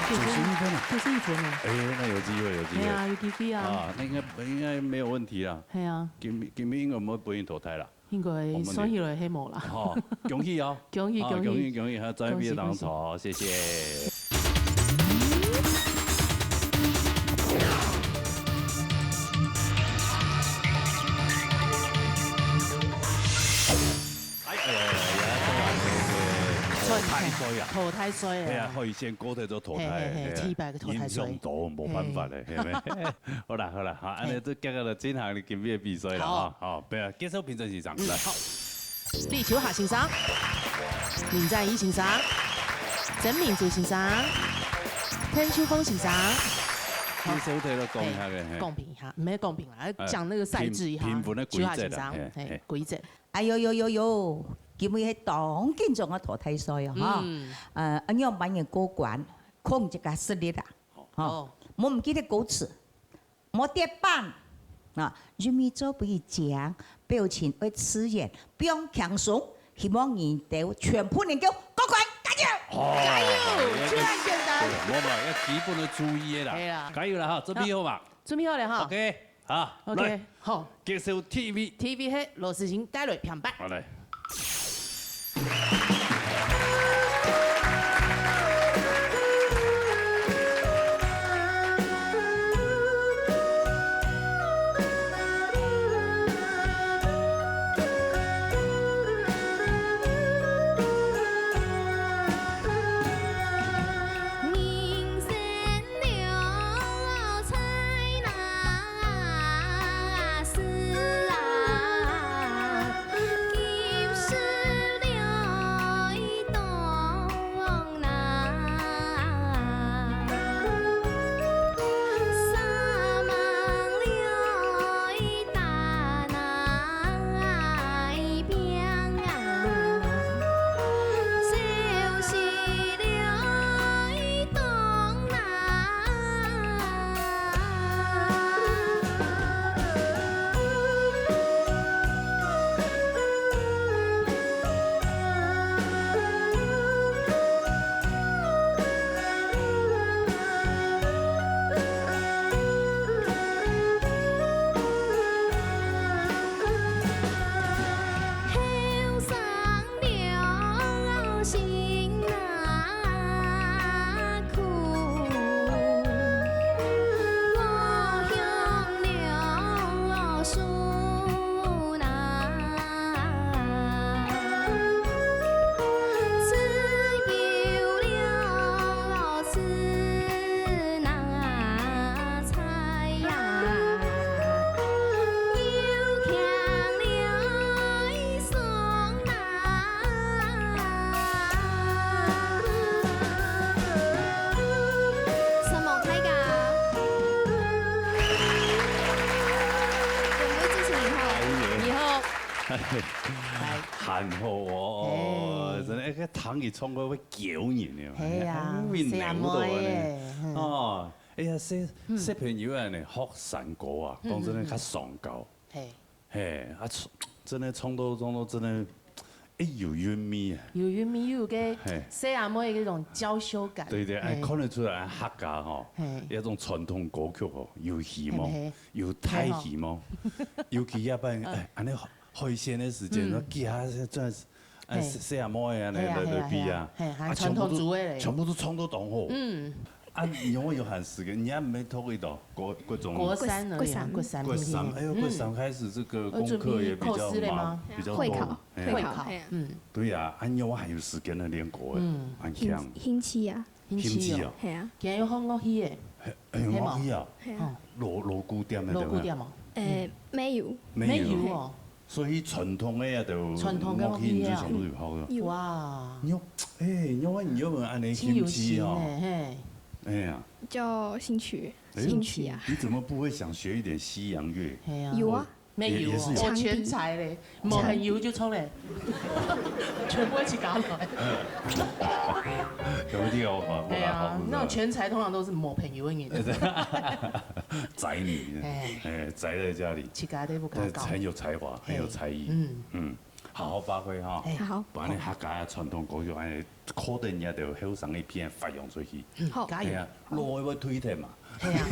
九十一分啊！九十一分啊！哎，那有机会，有机会。哎呀，有机会啊！啊，那应该，应该没有问题啊。哎呀，今，今天应该没有被淘汰了。 应该算起來係無啦。吼，恭喜哦！恭喜，啊，恭喜，恭喜，恭喜，還在別當中哦，謝謝。哎，哎呀，哎呀，哎呀，淘汰賽啊！淘汰賽啊！係啊，可以先過去做淘汰，係啊，係啊，係啊，第一擺个淘汰賽。印象到，無辦法咧，係無？好啦，好啦，好，恁樣就結束了今天个今日个比賽了啊！好，不要，介紹評審先生，來。 李秋霞先生、林展義先生、曾明珠先生、陳秋鳳先生。其實我都講一下个，嘿，公平一下，毋係公平啦，講那個賽制一下。評分个規則啦，秋霞先生，嘿，規則。哎喲喲喲喲，今日係當緊張个淘汰賽哦，哈。呃，恁樣慢慢過關，看自家實力啦，哈。哦，莫毋記得歌詞。 無跌板。啊，因為做不會講，表情會自然，放輕鬆。希望你兜全部能夠過關，加油！加油！就恁簡單。無嘛，要基本个注意个啦。係啦。加油啦哈，準備好嘛？準備好了哈。OK，好，OK，來，好。介紹第一位。第一位係羅世清帶來平白。好，來。 今還好哦，嘿。真个，該个聽佢唱歌會噭人个，係啊，哎，會扭到个呢。細阿妹耶，嗯。哦，哎呀，小，嗯。小朋友啊呢，學山歌啊，嗯，講真个，嗯，嗯。較上高。嘿。嘿，啊，唱，真个唱到，唱到真个，哎，有韻味啊。有韻味，有个嘿。細阿妹个那種嬌羞感。對對，哎，嘿。看得出來客家吼，嘿。那種傳統歌曲吼，有希望。嘿嘿。 有大希望，尤其這擺，嗯。哎，恁呢海鮮个時節，嗯。該其他這，哎，嘿。細，細阿妹恁呢，係啊，來，來比啊。係啊，係啊，係啊，啊，傳統族个咧。全部都，全部都唱到當好。嗯。啊，你有沒有閒時間？你還沒讀一到國，國中？國三而已啊，國三，國三，嘿，嘿。哎呦，嗯。國三開始這個功課也比較忙，要準備考試了嗎？比較多。會考，嘿啊。會考，嘿啊。嗯。對啊，啊，你有還有時間來練歌，嗯。很強。興，興趣啊。 興趣哦。興趣哦。係啊。今日有學樂器个？係，係樂器啊？係啊。哦。老，老古典个，老古典哦。對不對？誒，嗯。沒有。沒有。沒有哦。所以傳統个啊，就傳統个樂器啊。樂器就全部有學了。有。哇。你有，誒，你有，你有恁呢興趣哦。真有心呢，嘿。哎呀。就興趣，哎喲，興趣啊。你怎麼不會想學一點西洋樂？係啊。有啊。 沒有哦，也，也是有。我全才咧，無朋友就錯咧，全部一起搞來。有一定要，我，我來好，對啊，那種全才通常都是無朋友的人。宅女，哎。哎，宅在家裡。自家都不敢搞。但是很有才華，很有才藝。哎。嗯。嗯，好好發揮哈。哎。好。把你客家傳統歌曲，哎，靠等人家的後生一片發揚出去。嗯，好。加油。哎呀，老的會推脱嘛。 係啊，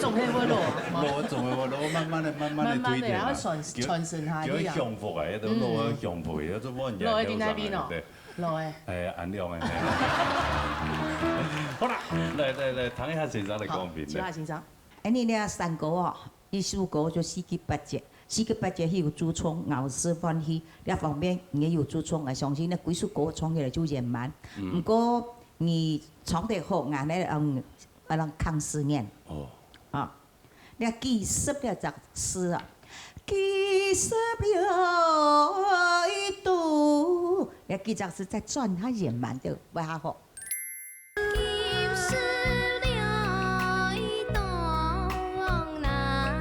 總係會老啊。老總係會老，慢慢的、慢慢的推動啊。慢慢的，然後傳，傳承下去啊。叫佢享福啊，該種老个享福，嗯。該種問題。老个在哪邊哦？對。老个。哎，恁樣个。好啦，來來來，聽一下先生个講評。好，請問先生。哎，你那山歌哦，一首歌就四句八節，四句八節係有主唱、饒舌、歡喜，這方面你也有主唱，我相信那幾首歌唱起來就圓滿。嗯。不過你唱得好，俺呢，嗯， 啊，人康思念。哦。啊，你看幾十隻字啊，幾十條一度，你看幾隻字再轉，較圓滿就會較好。幾十條一度啦。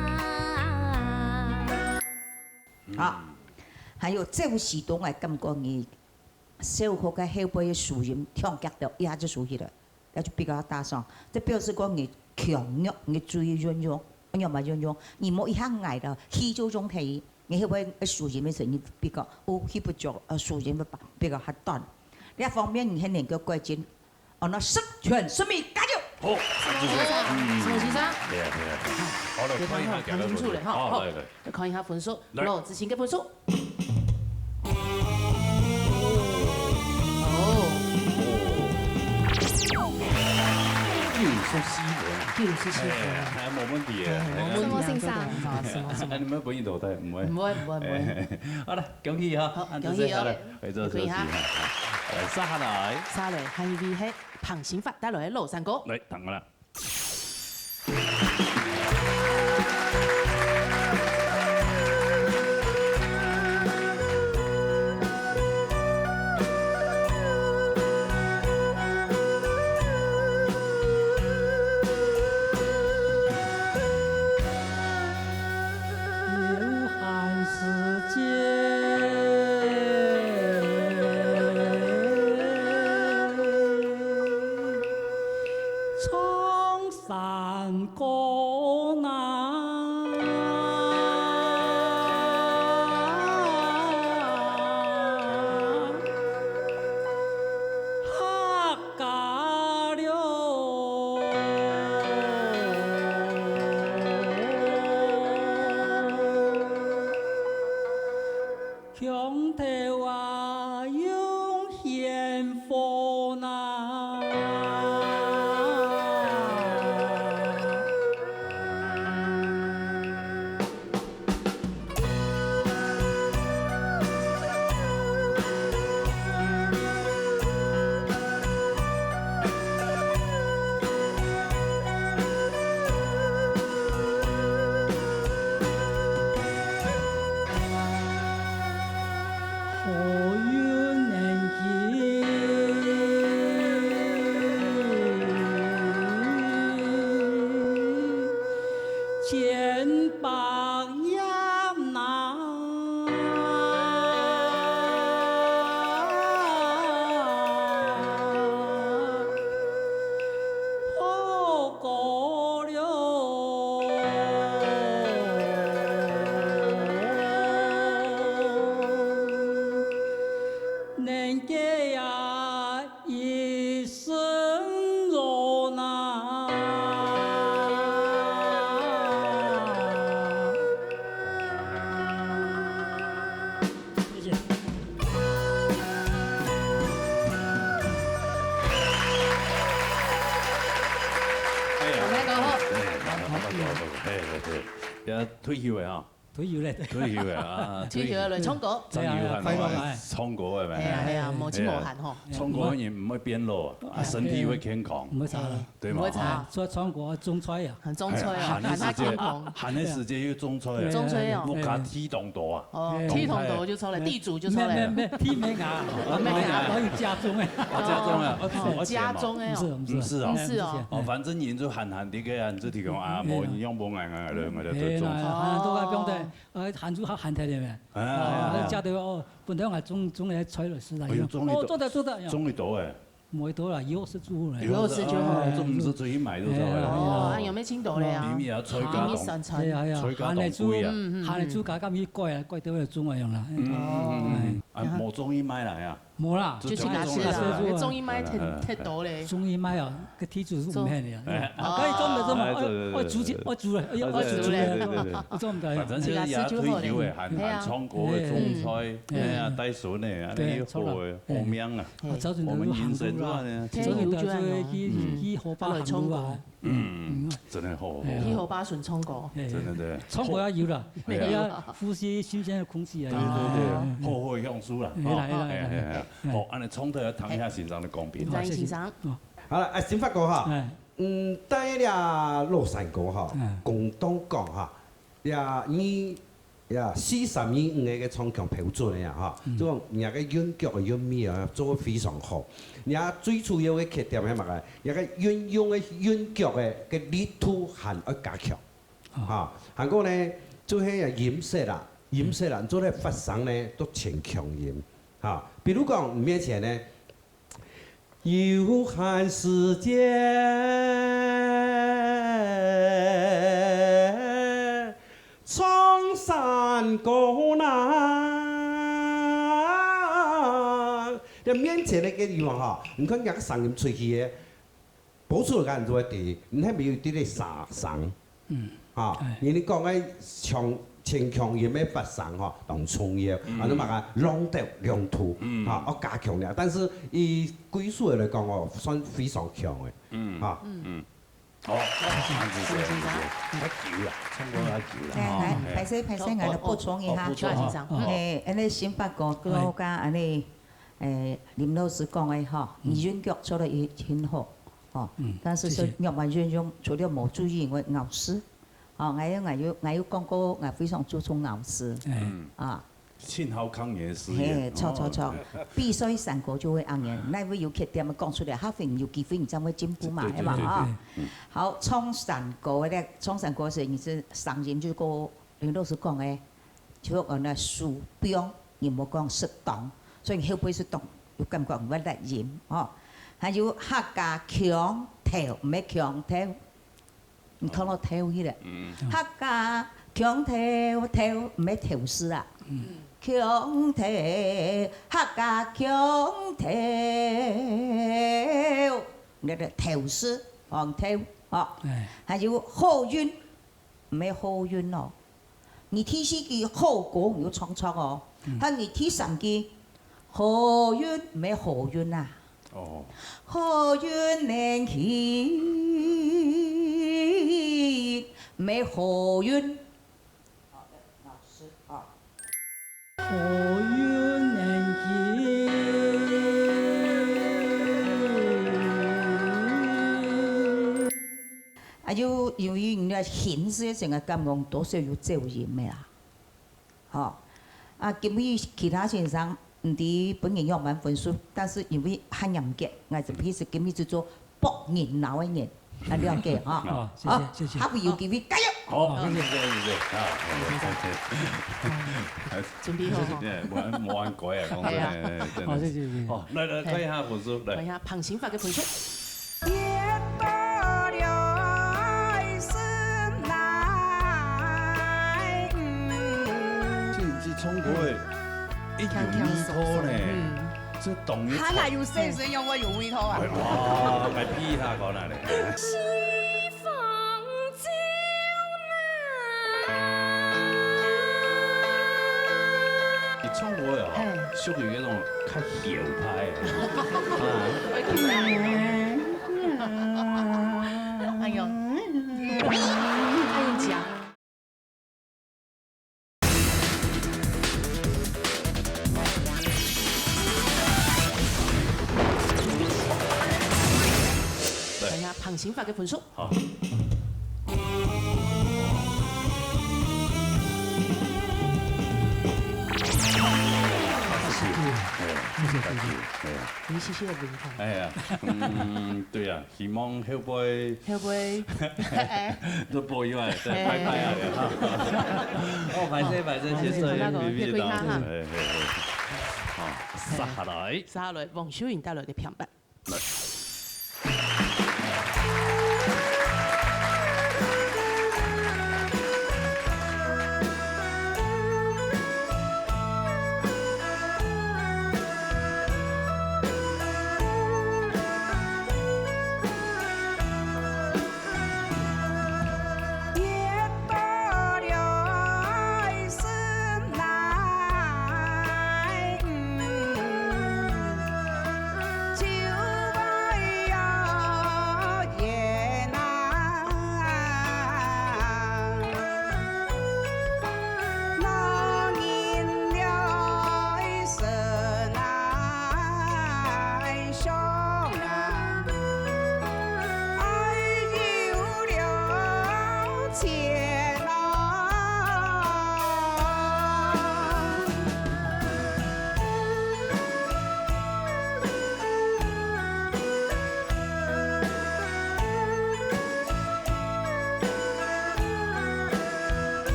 好，還有這首詩，我感覺你 小學个後背个書音，強極了，一下就熟悉了，那就比較搭上。這表示講你強弱，你注意運用，要麼運用，你莫一下矮了，氣就用忒，你後背个書音个時候，你比較，哦，氣不足，呃，書音會比較較短。另一方面，你還能夠改進。哦，那十全十美，加油！好，這就是，嗯，什麼先生？對啊，對啊，對啊。好，來看一下，評出來哈。好，好。來，來。 來看一下分數，來。羅子晴个分數。哦。九十四分。九十四分。哎，還無問題耶。哎，無問題啊，什麼先生？做得很好，什麼，什麼。哎，你們不用淘汰，不會。不會，不會，不會。哎，好了，恭喜哈。好，恭喜哦。按照這下來，回到休息哈。恭喜哈。來，接下來。接下來，還有一位係彭新發帶來个老山歌。來，等我了。能给呀一生落难。谢谢。哎呀，我们搞好。哎，好，好，好，好，好，哎，哎，哎，要退休了啊。 退休咧。退休啊，退休了，唱歌。正有閒快樂啊。唱歌个咩？係啊，係啊，無盡無閒吼。哎呀，唱歌个人毋會變老啊，哎呀，身體會健康，毋會差啦。對嘛？毋會差。哎，除了唱歌，種菜啊。很種菜啊，哎，閒个時節，閒个時節又種菜啊。種菜哦。屋下地當多啊。哦，哎，地當多就出來，地主就出來了。咩，咩，咩，地咩啊？哦，地咩啊？可以家中哎。哦，家中啊，哦，哦，家中哎哦。毋係，毋係。毋係哦。毋係哦。哦，反正人就閒閒地个啊，你就提供啊，哎，無人用無愛愛，哎，哎，哎，閒閒都愛放在 呃，閒就較閒忒了咩？哎，哎，哎，哎。哦，該食到哦，本來𠊎種，種个菜來食啦。哎喲，種得多。哦，種得，種得，哎呀。種得多哎。無幾多啦，有時煮啦。有時就好。哦，這毋係出去買就好了。哎呀，哎呀。哦，啊，有無盡多了啊？平日啊，菜價當，平日三餐。哎呀，哎呀，菜價當貴啊。嗯，嗯，嗯。閒个煮，加減去割啊，割到來種啊樣啦。嗯，嗯，嗯，嗯。哎。啊，無種去賣啦呀？ 無啦，就去拿去啦，就種，種，種一賣忒，嗯，嗯，忒多咧。種一賣哦，該地主係毋肯个。哎。啊，可以種个，種个，哎，對，對，對，哎，哎，煮起，哎，煮了，哎，哎，哎，煮了，對，對，對，對。哎，種个。反正就係也退休个，還，哎呀。還唱歌个，哎，種菜，哎，哎呀，帶孫个，哎，對，又好个，好命啊。哎。啊，早晨都行路啦。我們人生就恁樣。天有就恁樣。早晨都去，嗯。去河壩行路啊。 嗯，嗯。真个好，好，哎呀。好。去河壩脣唱歌。哎，真个，真个。唱歌也有啦，哎呀。也要呼吸新鮮的空氣啊。對，對，對，哎，好，好个享受啦。哎，來，來，來，哎，哎，哎，哎。好，恁樣唱歌要聽一下先生个講評。好，先生。哦。好了，哎，新發哥哈，哎。嗯，帶了老山歌哈，哎。廣東歌哈，呀，你 呀，四三二五个个唱腔標準个呀，哈，嗯。就講若个韻腳个韻味啊，做得非常好。若最主要个缺點係麼个？若个運用个韻腳个个力度還愛加強。哦。哈，還過呢，就係音色啦，音色啦，做得發聲呢，都全強音。哈，比如講，面前呢， 有閒時節唱山歌啦。這面前个地方哈，你看人家个聲音出去个，播出來个人就會知，你還沒有在那沙聲。 嗯。啊，哎。人家講个強，全強音个發聲吼，當重要，嗯。啊，你嘛个朗讀朗讀，嗯。啊，愛加強了。但是以句數來講哦，算非常強个，嗯。啊。嗯。哦，謝謝，謝謝，謝謝。較久啦，唱歌較久啦，來，來，哦，哎。歹勢，歹勢，𠊎來補充一下。哦，哦，補充啊，哦。哎，恁呢新發哥，哎。佮恁呢，哎，林老師講个吼，嗯。你韻腳做得也很好。 哦，嗯，但是說謝謝。若麼運用，除了無注意以外，咬字。哦，𠊎有，𠊎有，𠊎有講過，𠊎非常注重咬字。哎。嗯。啊。盡好看你个字眼。嘿，著，著，著。哦。比賽成果就會恁樣，哪會有缺點講出來，下回有機會你正會進步嘛，對，對，係嘛，對，對，啊。對。嗯。好，唱山歌个咧，唱山歌時你係聲音就過，林老師講个， 就講呢，舒放，你莫講適當，所以後背適當，有感覺毋會落音，吼。還有客家腔調，毋係腔調，你看到調去了。嗯。客家腔調，調，毋係調試啊。嗯。腔調，客家腔調，那個調試，哦，調，哦。哎。還有好運， 毋係好運哦。你第四句好歌，你有創作哦。嗯。但你第三句，好運，毋係好運啊。哦。好運能去，毋係好運。哦，老師，哦。 好運能去。啊，有，有，有，有形式性个感覺，多少有走音个啦。吼。啊，今日其他先生，毋知本人仰般分數，但是因為較嚴格，𠊎就其實今日就做博人腦个人。 啊，了解哈。哦，謝謝，好，謝謝。下回有機會，加油！好，謝謝，謝謝，謝謝，啊，好，謝謝。準備好哈。對，無按，無按規啊，講真的，哎呀。哎，真的。好，謝謝，謝謝。好，來，來，看一下分數，來。看一下，彭新發个分數。這，這唱歌个，一有味道呢。嗯。這當然還還有細聲，仰會有味道啊？哎，哇，該屁下講哪咧？西方酒啊！你唱歌呀，嘿。屬於那種較囂派的。啊。哎喲，哎喲，講。 看一下彭新發个分數。好。謝謝。哎，謝謝，謝謝。哎呀。你謝謝林凡。哎呀，嗯，對呀，希望後背後背。都不意外，對，哎。拜拜啊，哈。哦，歹勢，歹勢，哎，先生，哎，那個，別，別，別，別，別，哎，哎，哎。好，接下來。接下來，黃秀英帶來个片段。來。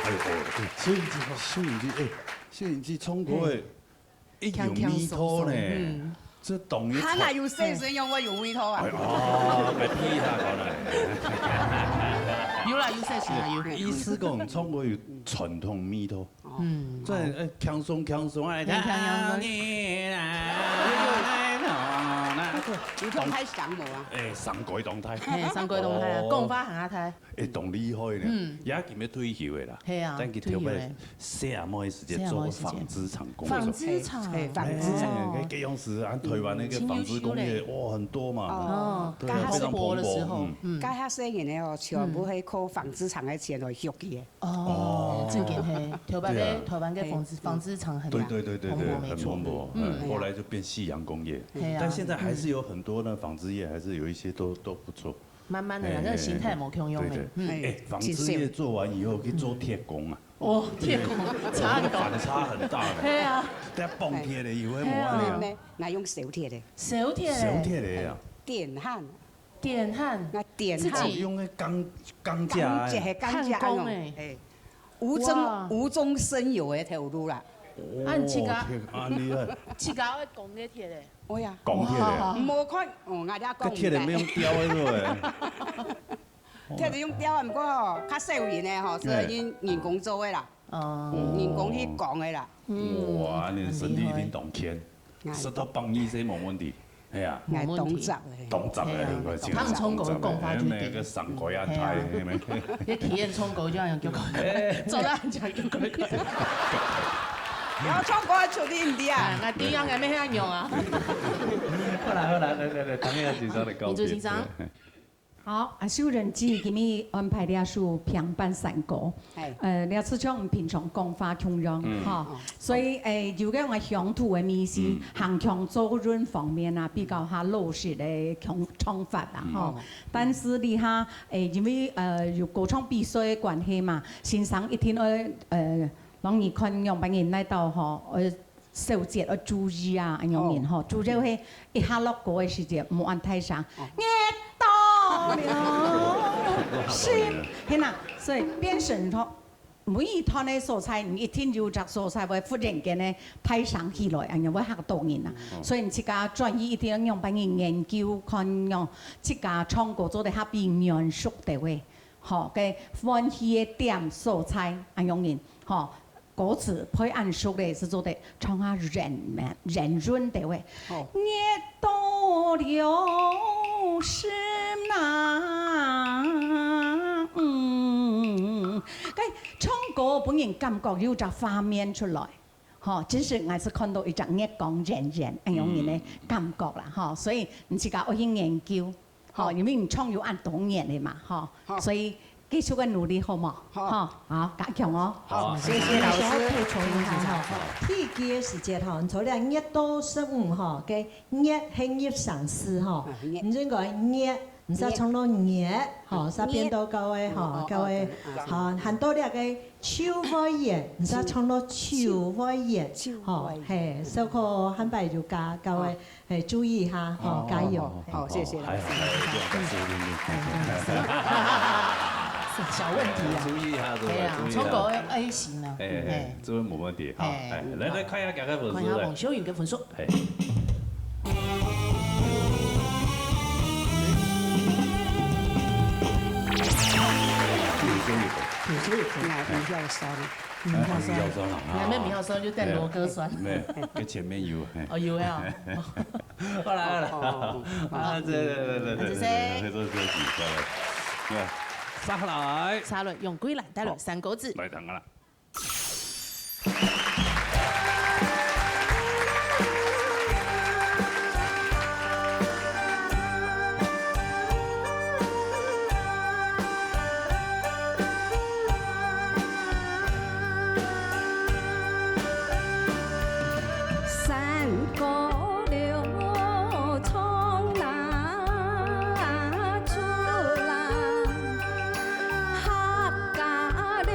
哎喲，哎，秀英姐，秀英姐，哎，秀英姐唱歌个，嗯。一有味道呢，鏘鏘颼颼，嗯。這當然還還有細聲，仰會有味道啊？哎，哦，該屁下講哪咧？有啦，有細聲啊，有。意思講，唱歌有傳統味道。 嗯。這，呃，輕鬆輕鬆啊，輕輕鬆鬆。有聽開聲無啊？哎，聲改當大。嘿，聲改當大啊，哦。講話還較大。哎，當厲害呢。嗯。也今日退休个啦。嘿啊，等佢特別退休个。細阿妹个時節做過紡織廠工作。紡織廠。嘿，紡織廠。哎，該樣時啊，台灣那個紡織工業，嗯。哇，很多嘛。哦，對，該較蓬勃。非常蓬勃，該較細人个哦，全部係靠紡織廠个錢來養佢个。 哦，哦。正經嘿，台灣个，對啊。台灣个紡織，紡織廠很，對，對，對，對，對，蓬勃，沒錯。很蓬勃，嗯。嗯，後來就變夕陽工業。對啊。但現在還是有很多呢，紡織業還是有一些都，都不錯。慢慢的啦，哎，那個形態無共樣的。哎，哎。對，對。嗯。哎，紡織業做完以後去做鐵工啊。哦，鐵工，差很多。反差很大的。對啊。等下鋼鐵个以後無恁樣啊。哎，哎，哎，用燒鐵个。燒鐵个。燒鐵个啊。電焊。 電焊，啊，電焊。自己用个鋼，鋼架啊。鋼架，嘿，鋼架，焊工欸。哎，無中，哇。無中生有个頭路啦。哦，啊，你自家，天啊，厲害。自家會鋼个鐵个。會啊。鋼鐵个。哇。無看，哦，𠊎這鋼毋得。該鐵个毋用雕个，對不對？鐵个用雕个，毋過吼，較少有人个吼，所以人，人工做个啦。 哦。人工去講个啦。嗯。哇，你身體一定當健，很厲害。食到百二歲無問題。係啊。𠊎當雜个。當雜个，嘿啊。很快就當雜个，講話就對。哎，那個傷口啊，嘿啊。太，那個。你體驗唱歌就恁樣叫佢，哎。做得恁樣叫佢。要唱歌出力一點啊。哎，那第一樣个咩樣啊？好啦，好啦，來，來，來，唐燕先生來告別。你做先生。好，啊，秀仁姊今日安排這首平板山歌，係。呃，這就像平常講話共樣，嗯。吼。哦。所以，誒，有个𠊎鄉土个味緒，嗯。行腔做韻方面啊，比較較老實个腔，唱法啦，嗯。吼。哦。但是你哈，誒，因為，呃，有歌唱比賽个關係嘛，先生一定愛，呃，讓你看樣般人來到吼，呃， 小節愛注意啊，恁樣人吼，哦。主要係一下落歌个時節，毋好恁大聲，哦。熱到了心，係啦，所以變成吼，每一段个所在，你一定有隻所在會忽然間呢大聲起來，恁樣會嚇到人啊。嗯。所以你自家轉去一定愛樣般去研究，看樣自家唱歌做得較比原熟个位，吼，个歡喜个點所在，恁樣人，吼。 歌詞配恁熟咧，係做得唱下圓滿、圓潤个喂。好。熱到了心啊，嗯，該唱歌分人感覺有隻畫面出來，吼，真實𠊎係看到一隻月光圓圓，恁樣人个感覺啦，吼，所以你自家愛去研究。 吼，哦。因為你唱有恁多年个嘛，吼，好。所以繼續个努力，好無？好。吼，好，加強哦。好，謝謝老師。補充一下哈，好。第一个時節哈，你除了熱到十五哈，个熱係入聲字哈，啊，熱。你應該熱，毋使唱到熱，吼，熱。使變到高个，吼，哦，哦，高个，哦，哦。好，還到了个 手會熱，毋使唱到手會熱，手會熱。吼，係，所以講下擺就加，各位，哦。係，注意一下，吼，哦，加油。哦，哦，哦，好，謝謝老師。還好，還有這樣子，小問題啊。注意一下，對吧？對啊，注意一下。唱歌要愛心啊。哎，哎，哎。這位無問題，好，哎，哎，來，來看一下，看一下，看一下網友个分數。 哎。九十一分。九十一分。哎，米笑酸。米笑酸。哎，米笑酸啊，哎，沒有米笑酸，就帶羅哥酸。哎，沒有，跟前面有，哎。哦，有啊。哎。好啦，好啦。哦，哦，哦。啊，對，對，對，對，對，這是誰？對，對，對，對，對，對。沙來。沙來，用歸蘭帶來三個字。好，來，等下啦。 山歌流，唱啦，唱啦，客家流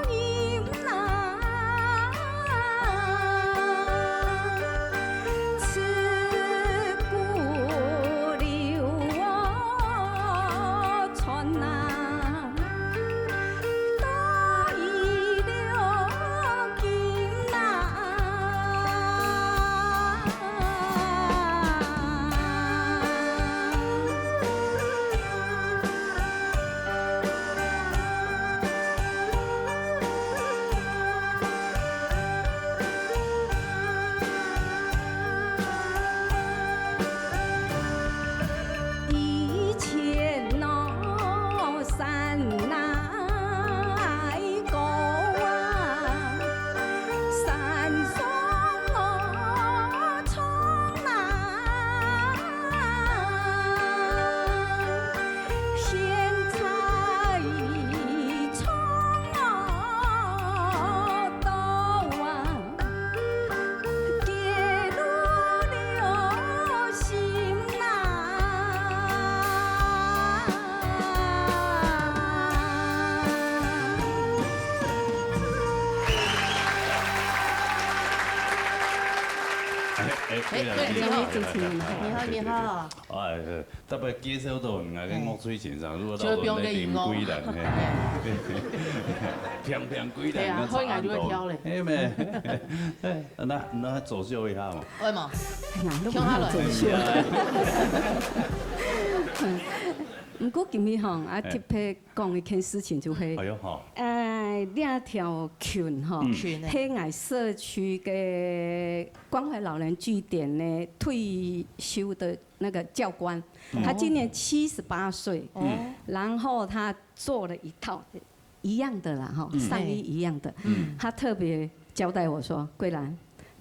行啦，自古流傳啦。 到一流金啊。以前喏，山哪个啊，山上我唱哪，现在唱我到啊。 哎，哎，哎，你好，你好。哎，哎，特別介紹到𠊎个樂隊先生，如果到時候你啉歸蘭，嘿。平平歸蘭，對啊，那差很多。後來就會跳嘞。哎，沒。那，那走秀一下嘛。會嗎？哎呀，都不好走秀。毋過今日吼，啊，哎。特別講一件事情就係，哎喲，好。哎，這條裙吼，嗯。裙呢？係𠊎社區个關懷老人據點呢退休的 那個教官，嗯。他今年七十八歲，嗯。然後他做了一套一樣的啦，哈，嗯。上衣一樣的，嗯。他特別交代我說：「桂蘭，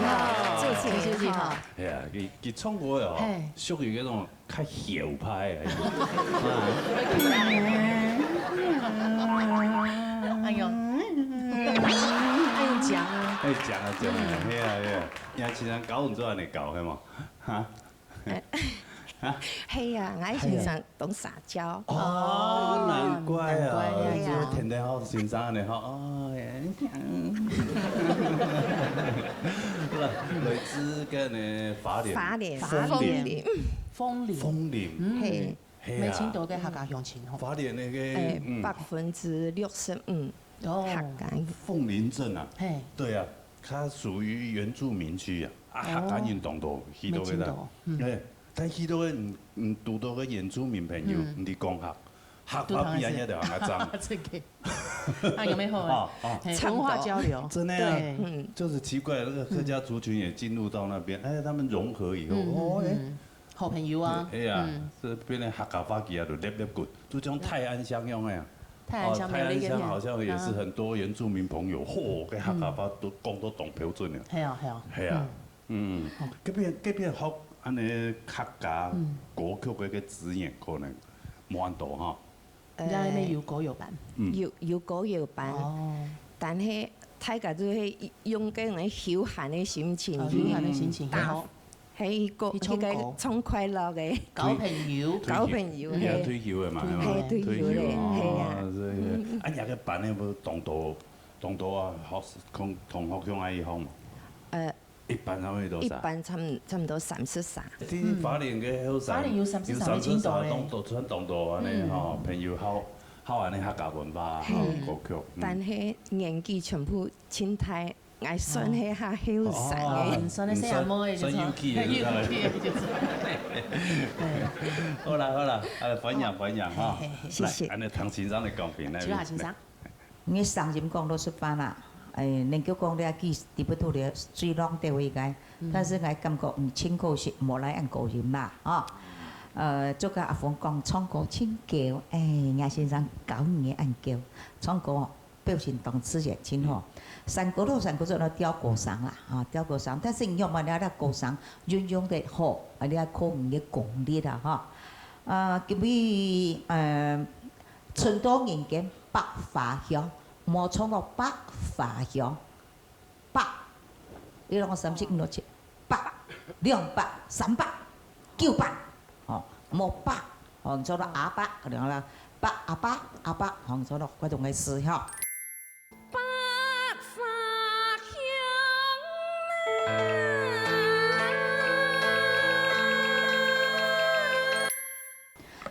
好，祝福你，谢谢你哈。哎呀，佢，佢唱歌个吼，嘿。属于那种较后派的。哎呦，哎呦，讲啊。哎，讲啊，讲啊，嘿啊，嘿啊，你还经常搞你做安尼搞，系吗？哈？系啊，我先生懂撒娇。哦，难怪啊，难怪呀。就天天好先生呢，吼，哦，来，来自个呢，花莲，花莲，凤林，凤林，凤林，嗯，嘿，嘿啊，蛮多个客家乡亲吼，花莲那个，哎，嗯，百分之六十五，哦，客家人，凤林镇啊，嘿，对啊，它属于原住民区啊，啊，哦，客家人当多，去到个啦，蛮多，嗯，哎，但去到个，嗯，嗯，堵到个原住民朋友，嗯，你讲客，客话比人家的还脏。这个。啊，有没有？哦，哦。嘿，文化交流。真的啊，对，嗯，就是奇怪，那个客家族群也进入到那边，哎，他们融合以后，嗯，哦，哎，嗯，好朋友啊。哎呀，嗯，这边的客家话给啊，都粒粒骨，就像泰安乡一样哎呀。泰安乡哦，泰安乡好像也是很多原住民朋友，嚯，跟客家话都讲到当标准了。系啊，系啊。系啊，嗯，这边，这边学安尼客家歌曲个个资源可能无恁多哈。 呃，你那边有歌友班？嗯。有，有歌友班，哦，但是大家都是用个人休闲的心情，哦，休闲的心情，去打，好，还有个，去唱歌，那个唱快乐的，交朋友，交朋友，退休，嘿，退休的嘛，退休的，嘿，退休的，退休的，嘿呀。哦，是，是。啊，你个班里不是当多，当多啊，学，同，同学共下去学嘛？呃， 一般差不多多少？一般差不，差不多三十三。听花莲个后生，花莲有三十三个，有三十三个，真多嘞。当多，算当多安尼吼，嗯，朋友好，好安尼客家文化，好歌曲，嗯。但是年纪全部真大，𠊎算係較後生个。哦，算係細阿妹个，算，算幼齒个，算幼齒个，就是。好啦，好啦，呃，欢迎，欢迎哈。嘿，嘿，嘿。谢谢。来，安尼唐先生来讲评，来。徐老先生。 你个声音讲老实话啦，诶，能够讲了，佢知不道了，最浪得位个，但是𠊎感觉，嗯，真可惜，无来恁高音啦，吼。呃，做个阿峰讲唱歌真高，诶，人家先生教你个恁高，唱歌表现当自然，真好。山歌咯，山歌做到吊歌声啦，啊，吊歌声，但是你要么你个歌声运用得好，啊，你还靠你个功力啦，哈。啊，今日，呃， 春到人间百花香，莫唱到百花香。百，一、两、三、四、五、六、七，百，两百，三百，九百，哦，莫百，哦，你唱到阿百，然后呢，百阿百阿百，哦，你唱到各种个字哈。 百花香啊。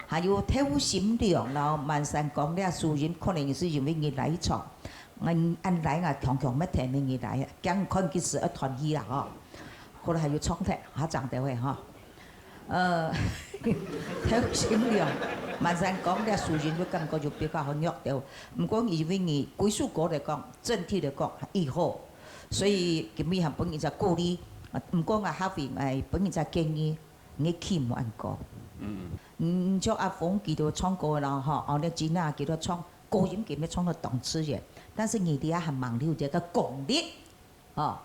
还有透心凉咯，满山讲了，收音可能是因为你来唱，俺俺来啊，强强乜听你来，驚看佢是一团戏啦吼。后来还有唱忒，还长得会哈。 呃，透心凉，满山讲了，收音个感觉就比较好弱点。毋过因为你归属歌来讲，整体来讲，以后，所以今日还分人家鼓励，啊，毋过啊，哈菲，哎，分人家建议，你起莫恁高。嗯。嗯，像阿峰佢都唱歌啦，吼，哦，你吉娜佢都唱，高音佢乜唱到当自然，但是你底下还蛮有这个功力。 哦，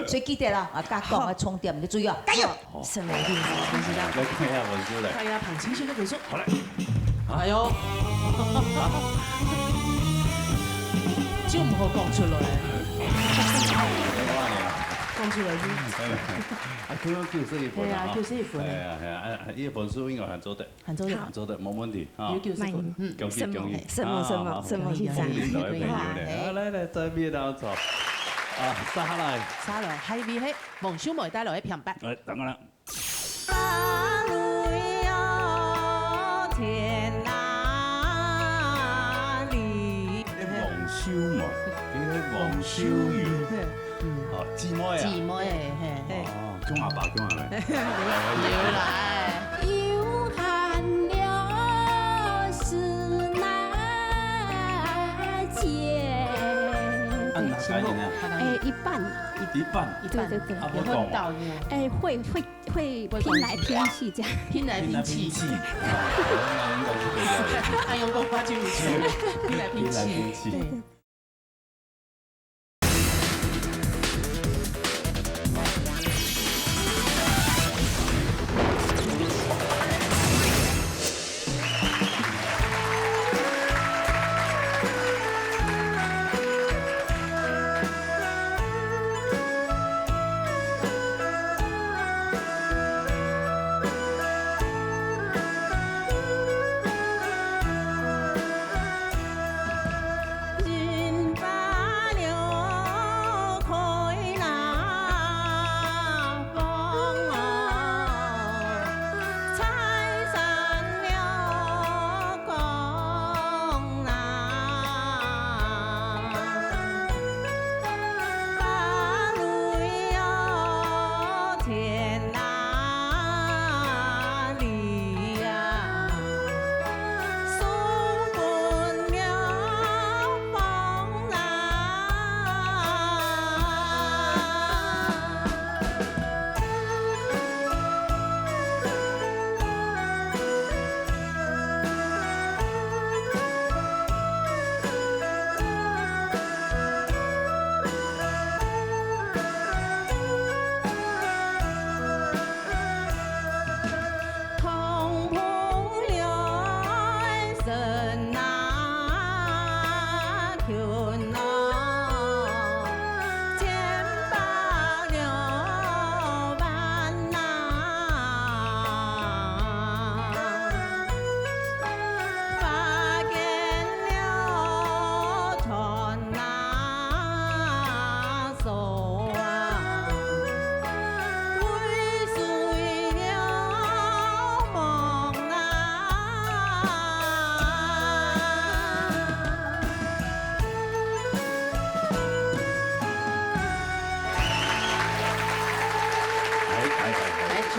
所以记得啦，啊，甲讲个重点，你注意哦，加油！好，什么意思？不知道。来看一下文书嘞。看一下彭清秀的文书。好嘞。哎呦，就毋好讲出来。讲出来就，啊，刚刚九十一分啊，对啊，九十一分。哎呀，哎呀，啊，啊，这本书应该还做得。 很做得。好。做得，没问题啊。有九十分，嗯。恭喜，恭喜。什么，什么，啊，什么，先生？好，好，好，朋友呢？哎。啊，来，来，这边当中。啊，接下来。接下来，下一位係黃秀梅帶來个片段。哎，等等啦。黃秀梅，你係黃秀云。嗯。哦，姊妹啊。姊妹，嘿，嘿。哦。 哦，叫阿爸，叫阿妹。有啦。有閒了是那姐。啊，你客家人啊？哎，一半。一半。一半。对，对，对。啊，不懂哦。哎，会，会，会拼来拼去这样。拼来拼去。拼来拼去。啊，那应该是客家人。哎呦，我发就有趣。拼来拼去。拼来拼去。对。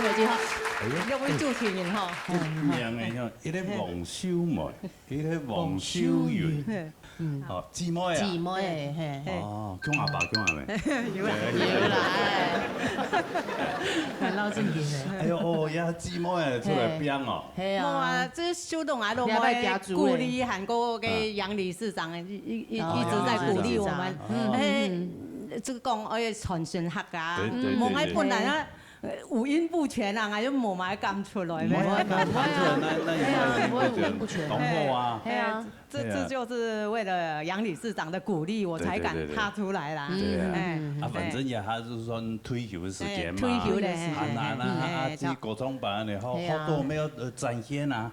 有無？哎呀，兩位主持人吼。這名个吼，一個黃秀梅，一個黃秀雲。嗯。哦，姊妹啊。姊妹，嘿。哦，共阿爸共阿姆。有啦。有啦，哎。很鬧正經的。哎喲，哦，呀，姊妹啊，出來拚哦。嘿啊。無啊，這修東啊，都你要不要加注欸？鼓勵韓國个楊理事長，一、一、一直在鼓勵我們。哦，楊理事長。嗯。哎，這個講，哎，傳承客家。對，對，對，無愛本來啊， 呃，五音不全啊，𠊎就無麼敢出來咩。毋會，毋會啊。那，那也，哎呀，不會五音不全。當好啊。哎呀，這，這就是為了楊理事長的鼓勵，我才敢踏出來啦。對，對，對。對啊。哎，啊，反正也還是算退休的時間嘛。哎，退休的時間。啊，那，那，啊，哎，自己歌唱班的，好，哎呀。好多沒有，呃，展現啊。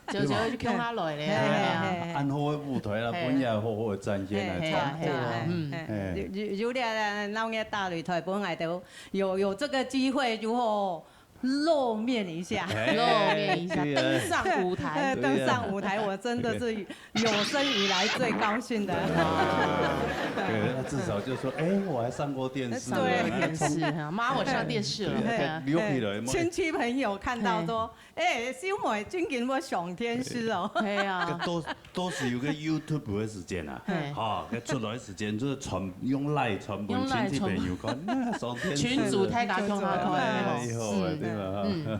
就，就去看下來咧，哎呀。哎呀。啊，恁好的舞台啦，哎。分人好好的展現啊，哎，哎，當好啊。哎，哎，嗯。哎。有，有，有點鬧熱大擂台，本來都 有，有這個機會，如果露面一下。哎，露面一下，對啊。登上舞台。哎，登上舞台，對啊。我真的是有生以來最高興的。對啊。對，那至少就說，哎，我還上過電視啊，對。電視哈，媽，我上電視了，對啊，對啊。留起來嘛。親戚朋友看到說，哎，秀梅最近會上電視哦。對啊。這都 都係有個YouTube个時間啊，嘿。吼，該出來个時間就係傳，用Line傳分親戚朋友看，用Line傳。那上電視。群組大家共下看。哎，好啊，嗯。對吧？嗯。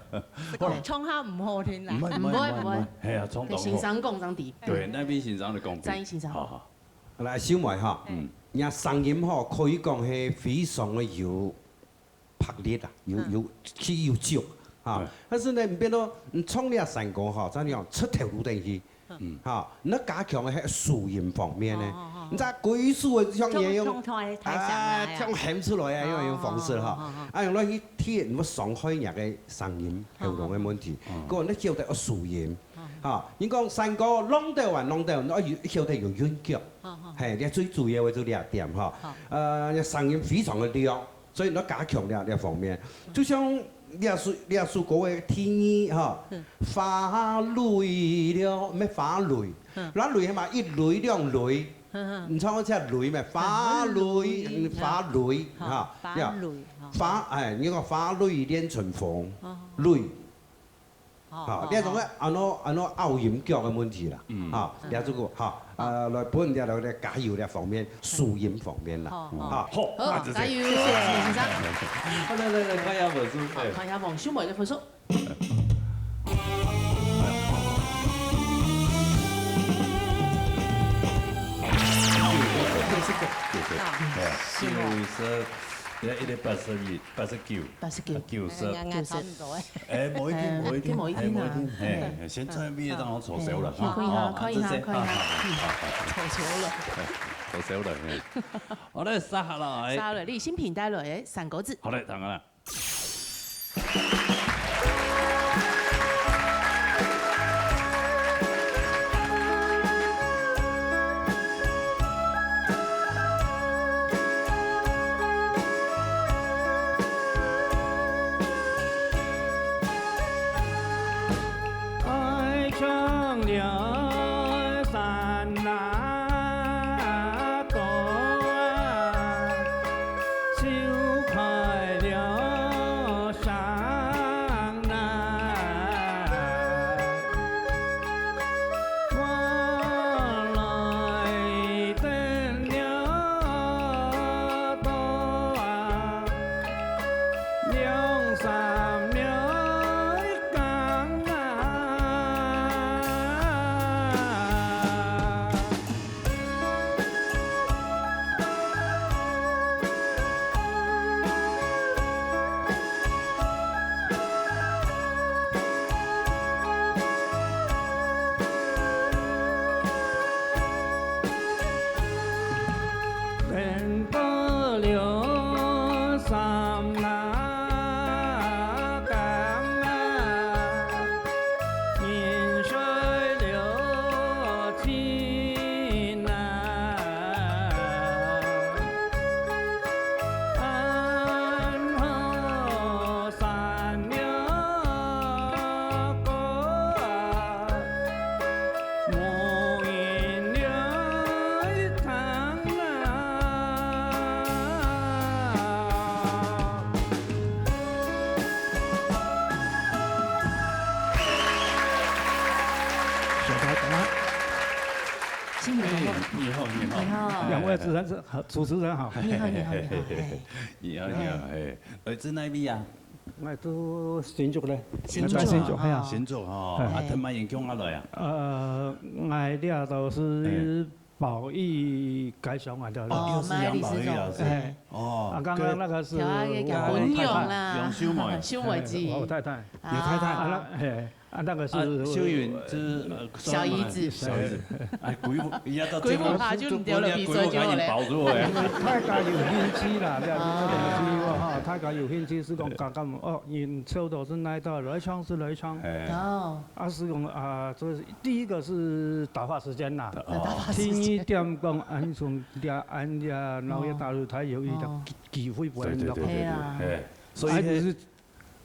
講唱較毋好聽啦。毋會，毋會，毋會，毋會。毋會。嘿啊，唱當好。先生講張迪。對，那邊先生就講。張欣先生。好，好。來，秀梅哈，嗯。你聲音吼，可以講係非常个有 魄力啊，有，嗯。有，氣有足，哈。對。但是呢，你變到，你唱這山歌哈，真樣出頭路等去，嗯。哈，你加強个係輸音方面呢，哦，哦，哦。你在歸屬个像你用，像，像，像，啊，像喊出來啊，哦，用，用方式哈。哦，哦，哦。啊，用來去貼，你會傷害人个聲音，哦，喉嚨个問題。哦。過你曉得愛輸音，哦。哈，你講山歌浪到還浪到，你愛有，曉得有韻腳。哦，哦。嘿，這最主要个就這點哈。好。呃，聲音非常个亮。 所以你加強了這方面。就像這首，這首歌个第二哈，嗯。花蕊了，毋係花蕊，嗯。花蕊係嘛，一蕊兩蕊，嗯，嗯。你唱一下蕊咩？花蕊，花蕊，嗯，花蕊，好，哈，花蕊，好。花，哎，你講花蕊戀春風，哦。蕊， 哦，好，哦，這種个，哦。恁樣，恁樣拗音腳个問題啦。嗯。好，這種个，好，呃，來分人家來，來加油這方面，輸音方面啦。哦，哦。好，好，好，那就這樣。加油，謝謝先生。好，來，來，來，看一下分數。好，哎。看一下黃秀梅个分數。九十，哎呀，九十，哎呀，一百八十一。 八十九。八十九。啊，九十。哎，𠊎，𠊎差毋多誒。哎，無一定，哎，無一定，無一定啊。哎，無一定，哎，哎。現在畢業當中坐少了，哎，哈。看一下，哦，看一下，這些，看一下。哈，哈，哈，哈。坐少了。哎，坐少了，哎。好嘞，接下來。接下來，你新品帶來个山歌子。好嘞，當然了。 開唱了山那朵啊， 就開了聲啊，我來等了多啊，兩三秒一更啊。 等到了山那你好，你好。你好。两位主持人好，主持人好。你好，你好，你好。嘿。你好，你好，嘿。来自哪位啊？我做新竹的，新竹啊。在新竹，哎呀。新竹哦，哎。啊，同埋演讲啊来啊？呃，我这都是嘿。宝义该小馆的。哦，哦，又是杨宝玉老师。麦理事长。哎。哦，啊，刚刚那个是我太太。调啊，一个叫文勇啦。杨秀梅。秀梅姐。哎，我太太。有太太。啊，那，嘿，啊，那个是啊，秀云，这是，呃，小姨子。小姨子。哎，鬼父，人家到鬼父怕就唔对了，这个，比赛就好嘞。鬼父怕你保住哎。因为大家有兴趣啦，对吧？啊。这个东西哈，大家有兴趣是讲刚刚哦，你抽到是哪一道，来唱是来唱。哎。哦。啊，是讲啊，这是第一个是打发时间啦。哦。打发时间。天一点讲，俺从家俺家，然后也打入台有一个哦。机会不能对，对，对，对，哎呀。哎，所以还是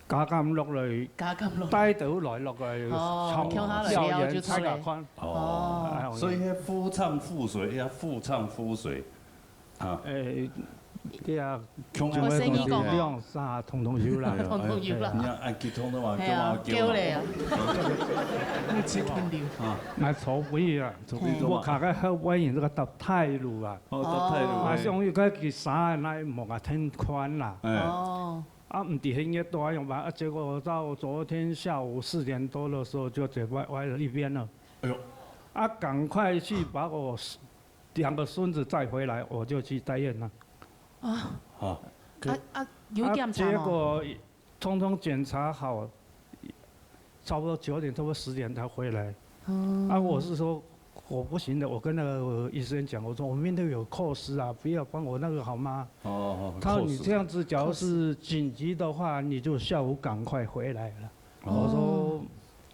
加減落來，加減落來。帶到來落來，哦，唱，共下來了就出來。表演大家看。哦。哎，所以那婦唱婦隨，要婦唱婦隨，啊。哎，對啊，共下來。有生意講哦。兩三通通有啦。哎呀，通通有啦。哎呀，你看，哎，通通嘛，嘿啊，共下叫嘛。叫咧啊。你去聽聽。啊。那籌備啊，籌備做嘛。我卡个後背影這個搭太魯啊。哦，搭太魯，啊，哎。像一個佢啥那莫啊，挺寬啦。哎。哦。 啊，毋知很熱多樣吧？啊，结果到昨天下午四点多的时候就直接歪，歪了一边了。哎呦。啊，赶快去把我两个孙子载回来，我就去待院了。啊。啊。啊，啊，有檢查吗？啊，结果通通检查好，差不多九点，差不多十点才回来。哦。啊，我是说，我不行的，我跟那个医生讲，我说我明天有扣尸啊，不要帮我那个好吗？哦，哦，他说你这样子，假如是紧急的话，你就下午赶快回来了。哦。我说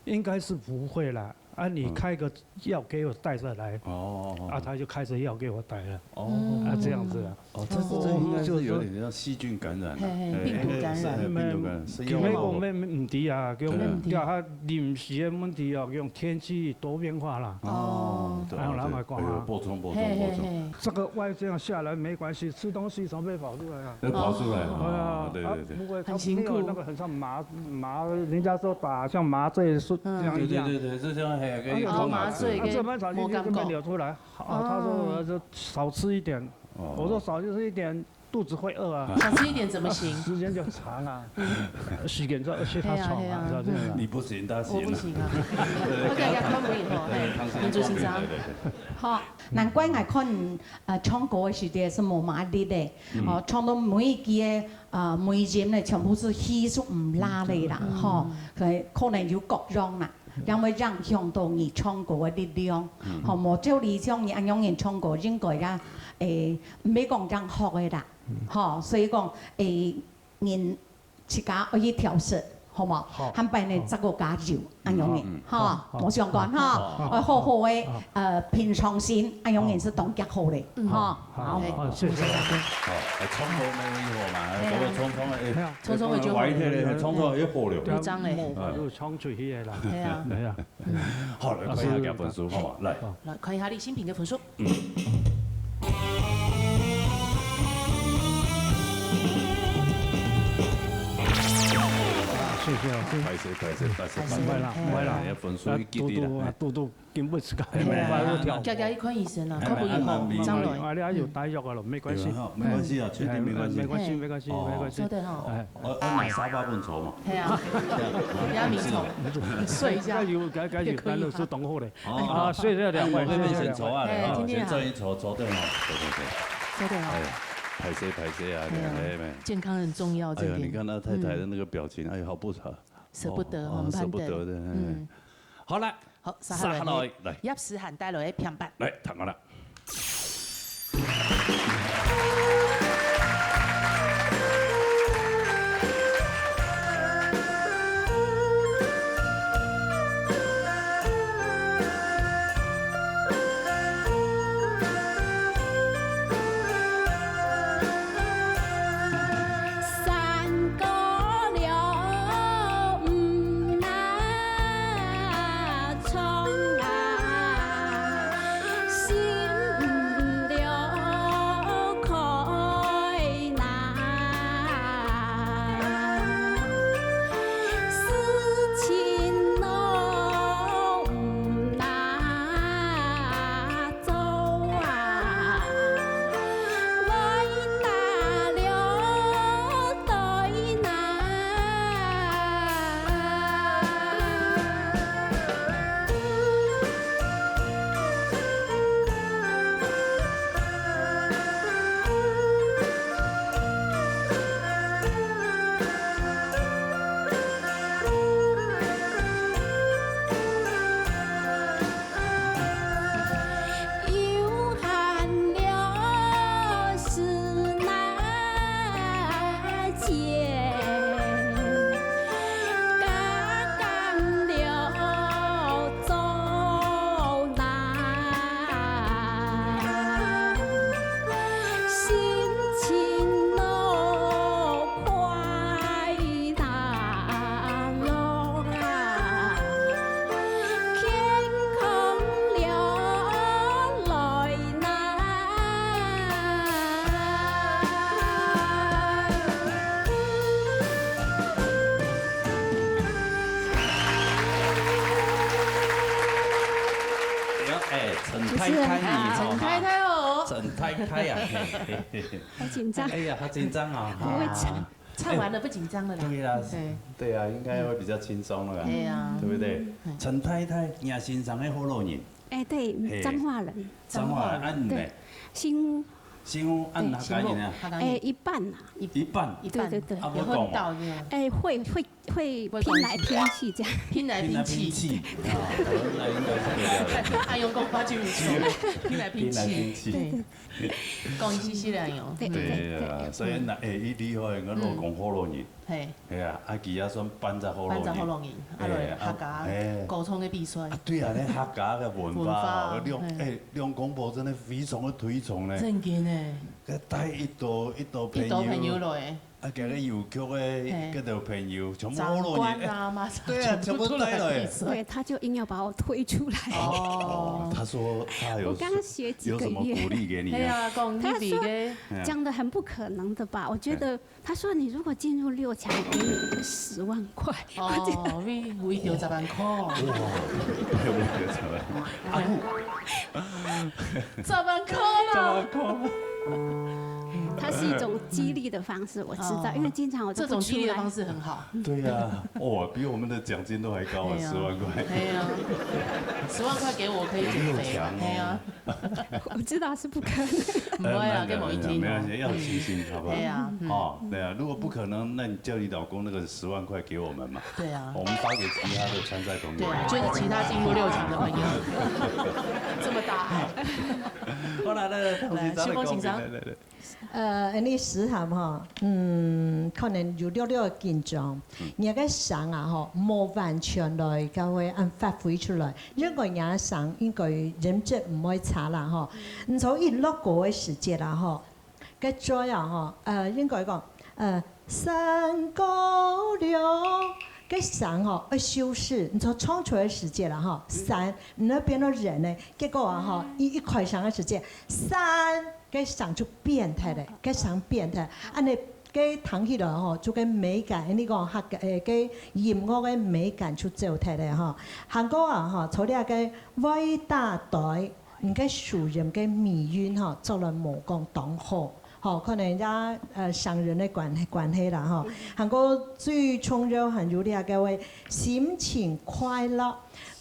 应该是不会啦，啊，你开个药给我带下来。哦，哦，哦。啊，他就开着药给我带了。哦。啊，这样子啊。 哦，这是，这应该是有点像细菌感染了。嘿，嘿，哎，病毒感染。哎，是，哎，病毒感染，是因为因为我们毋知啊，叫，对啊。叫他临时的问题啊，用天气多变化啦。哦，对，哎，然后来讲啊。哎呦，补充，补充，嘿，嘿，补充。嘿。这个外这样下来没关系，吃东西总会跑出来啊。要跑出来啊，哎呀，对，对，对。啊，不过他很辛苦。没有那个很像麻，麻，人家说打像麻醉是这样一样。对，对，对，对，就像那个哎呀，哦，麻醉跟啊，这边跑进去，这边流出来。 哦，他说我就少吃一点。哦。我说少吃一点，肚子会饿啊。少吃一点怎么行？时间就长啊。时间就，而且他长啊，嘿啊，嘿啊，是吧？这样啊。你不行，他行啊。我不行啊。对，我感觉看不以后，嘿，唐先生，民族欣赏。对，对，对。好，难怪我看，呃，唱歌的时节是无压力的，嗯。哦，唱到每一句的，呃，每一音呢，全部是气是毋拉的啦，嗯。吼，可，可能有各样啦。 也會影響到你唱歌个力量。嗯。吼，無照理講，你恁樣人唱歌應該啊，誒，毋係講正學个啦。嗯。吼，所以講，誒，人自家愛去調適，好無？好。下擺呢，好。再過加油，恁樣人，嗯。吼，好，好。無相干，吼，好，好。愛好好个，好。呃，平常心，恁樣人是當極好个，嗯。吼。好，好，好，謝謝老師。好，哎，唱歌沒有以後嘛，哎呀。哎，不過唱唱，哎，哎呀。唱唱个就好了。歪忒了，唱唱又好了。對啊，緊張欸。莫怪就唱出去个啦。哎呀。哎呀。 好，來看一下佢个分數，好無？來。好。來看一下李新平个分數。嗯。謝謝老師。歹勢，歹勢，歹勢，歹勢。毋會啦，毋會啦。哎，分數一記得啦。啊，堵堵，啊，堵堵，根本是个，哎，無法度調。哎，哎，哎，佳佳去看醫生啊，哎，看無以後，哎，哎，哎，將來。啊，你還有帶藥个咯，沒關係。對啊，沒關係啊，確定沒關係。哎，沒關係，沒關係，哦。沒關係。好的哈。哎。 哦，哦，拿沙發分坐嘛。係啊，比較明朝，睡一下。該有，該，該有，也可以啊。該有是同好的。哦。啊，謝謝兩位，哎，謝謝兩位。哎，哦，先坐下來，哎，哦，聽聽好。先坐一坐，坐等哦，坐，坐，坐。坐等哦。哎呀，歹勢，歹勢啊，哎呀，哎，哎。健康很重要，哎呀，真的。你看他太太的那個表情，嗯。哎呀，好不舍。捨不得，哦，很盼的。捨不得的，哎。嗯。好了，好，接下來，接下來，來。葉詩涵帶來的片段。來，聽好了。太太你吼，陈太太哦。陈太太啊，嘿，嘿，嘿。好紧张。哎呀，好紧张啊，不会唱。哈。唱完了不紧张了啦。哎，对啦，哎。对啊，应该会比较轻松了啦，哎呀。对不对？嗯。陈太太，你先生的福佬人。哎，对，嘿。彰化人。彰化人，啊，你呢？对，新屋。新屋，啊，你客家人啊？对，新屋，客家人。哎，一半啊。一半。一半。对，对，对。啊，有混到，对吧？哎，会，会 会拼来拼去这样。拼来拼去。拼来拼去。啊，那应该是对的。哎呦，讲话就有趣，拼来拼去。拼来拼去。对。讲一些些来用。对，对，对啊，对。所以那，哎，伊厉害，我老公福佬人。嗯。嘿。哎呀，啊，佢也算半只福佬人。半只福佬人，啊，哎，啊，客家哎。高中的比赛。啊，对啊，那客家的文化哦，文化，两，嘿。哎，两公婆真的非常的推崇呢。正经哎。带一朵，一朵朋友。一朵朋友来。 啊，今日郵局个，嘿。个个朋友，全部福佬人，长官啊，哎，对啊，全部带来。对，他就硬要把我推出来。哦。哦，他说他有，我刚学几个月。有什么鼓励给你啊？哎呀，讲你比个。他说，讲得很不可能的吧？我觉得，哎。他说你如果进入六强，我给你十万块。哦，为，为着十万块。哇，为着十万。啊，不。 十万块啦。十万块。它是一种激励的方式，我知道，哦。因为经常我都不出来。这种激励的方式很好。对呀，哇，比我们的奖金都还高啊，哎呀。十万块。哎呀，十万块给我可以减肥。六强哦。哎呀。我知道是不可能。不会啦，呃，那个，跟我一听哦。没关系，要有信心，好不好？哎呀，嗯。哦，对啊，如果不可能，那你叫你老公那个十万块给我们嘛。 对啊。我们发给其他的参赛朋友。对啊，就是其他进入六强的朋友。这么大爱。好啦，来，来，来，来，秋风先生。来，来，来。呃，恁呢試探吼，嗯，可能有略略緊張。嗯。你个聲啊吼，無完全來，佢會恁發揮出來。應該你个聲應該音質毋會差啦吼。你從一落歌个時節啦吼， 个嘴啊吼，呃，應該講，呃，山高了，个聲吼，愛修飾，你從唱出來个時節啦吼，山，你愛變到人呢，結果啊吼，一，一開聲个時節，山，个聲就變忒了，个聲變忒，恁呢个聽起來吼，就个美感，你講客，誒，个音樂个美感就走忒了吼。還過啊吼，除了个外打對， 你个收音个尾韻吼，做得無講當好，吼，可能也，呃，聲韻个關係，關係啦，吼。還過最重要還有這个話，心情快樂，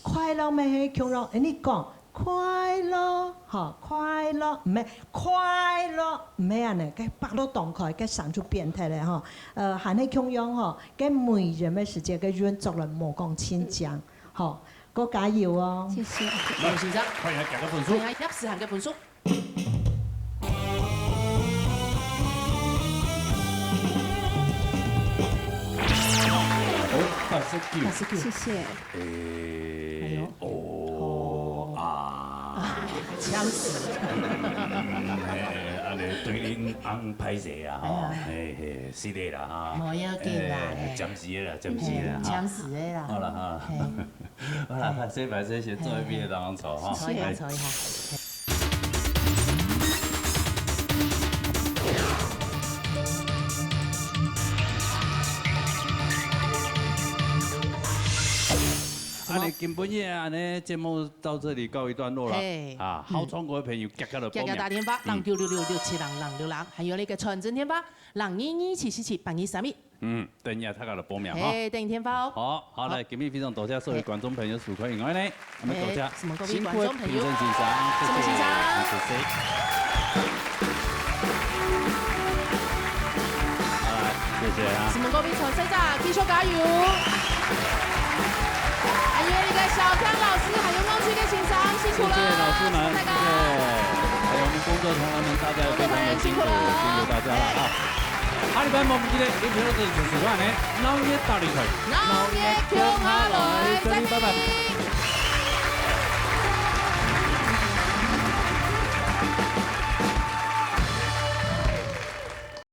快樂乜係共樣，誒，你講快樂，吼，快樂，毋係快樂，毋係恁呢，該把路擋開，該聲就變忒了，吼。呃，還係共樣，吼，該尾音个時節，該韻做得無講清淨，吼。 過加油哦！謝謝。來，先生，看一下佢个分數。看一下葉詩涵个分數。哦，八十九。八十九。謝謝。哎，哎呦。哦，啊。嗆死。嗯，嘿，恁呢對恁恁歹勢啊，吼，哎。嘿，嘿，失禮啦，哈。無要緊啦，哎，嘿。暫時个啦，暫時个啦，哈。嗆死个啦。好啦，哈。嘿。 好啦，歹勢，歹勢，先坐一邊，嘿，嘿。然後坐哈。坐一下，來。坐一下。好，恁呢，今晡日恁呢，節目到這裡告一段落了。嘿。啊，好唱歌个朋友，遽遽來報名。遽遽打電話，嗯。零九六六六七零零六零，還有那個傳真電話，零二二七四七八二三一。 嗯，等一下大家來報名哈。嘿，等電話哦。好，好，好。來，今日非常多謝所有觀眾朋友收看，另外呢，還有多謝嘿，承蒙各位觀眾朋友。辛苦評審先生，承蒙先生。謝謝，謝謝。好，來，謝謝啊。承蒙各位參賽者，繼續加油。還有那個小剛老師，還有孟翠跟先生，辛苦了，謝謝老師們，辛苦大家。謝謝。還有我們工作同仁們，大家也非常的辛苦，工作同仁辛苦了。辛苦大家了啊。嘿。 下禮拜無毋記得，一定要準時收看呢。鬧熱大擂台，鬧熱共下來，再見。拜拜。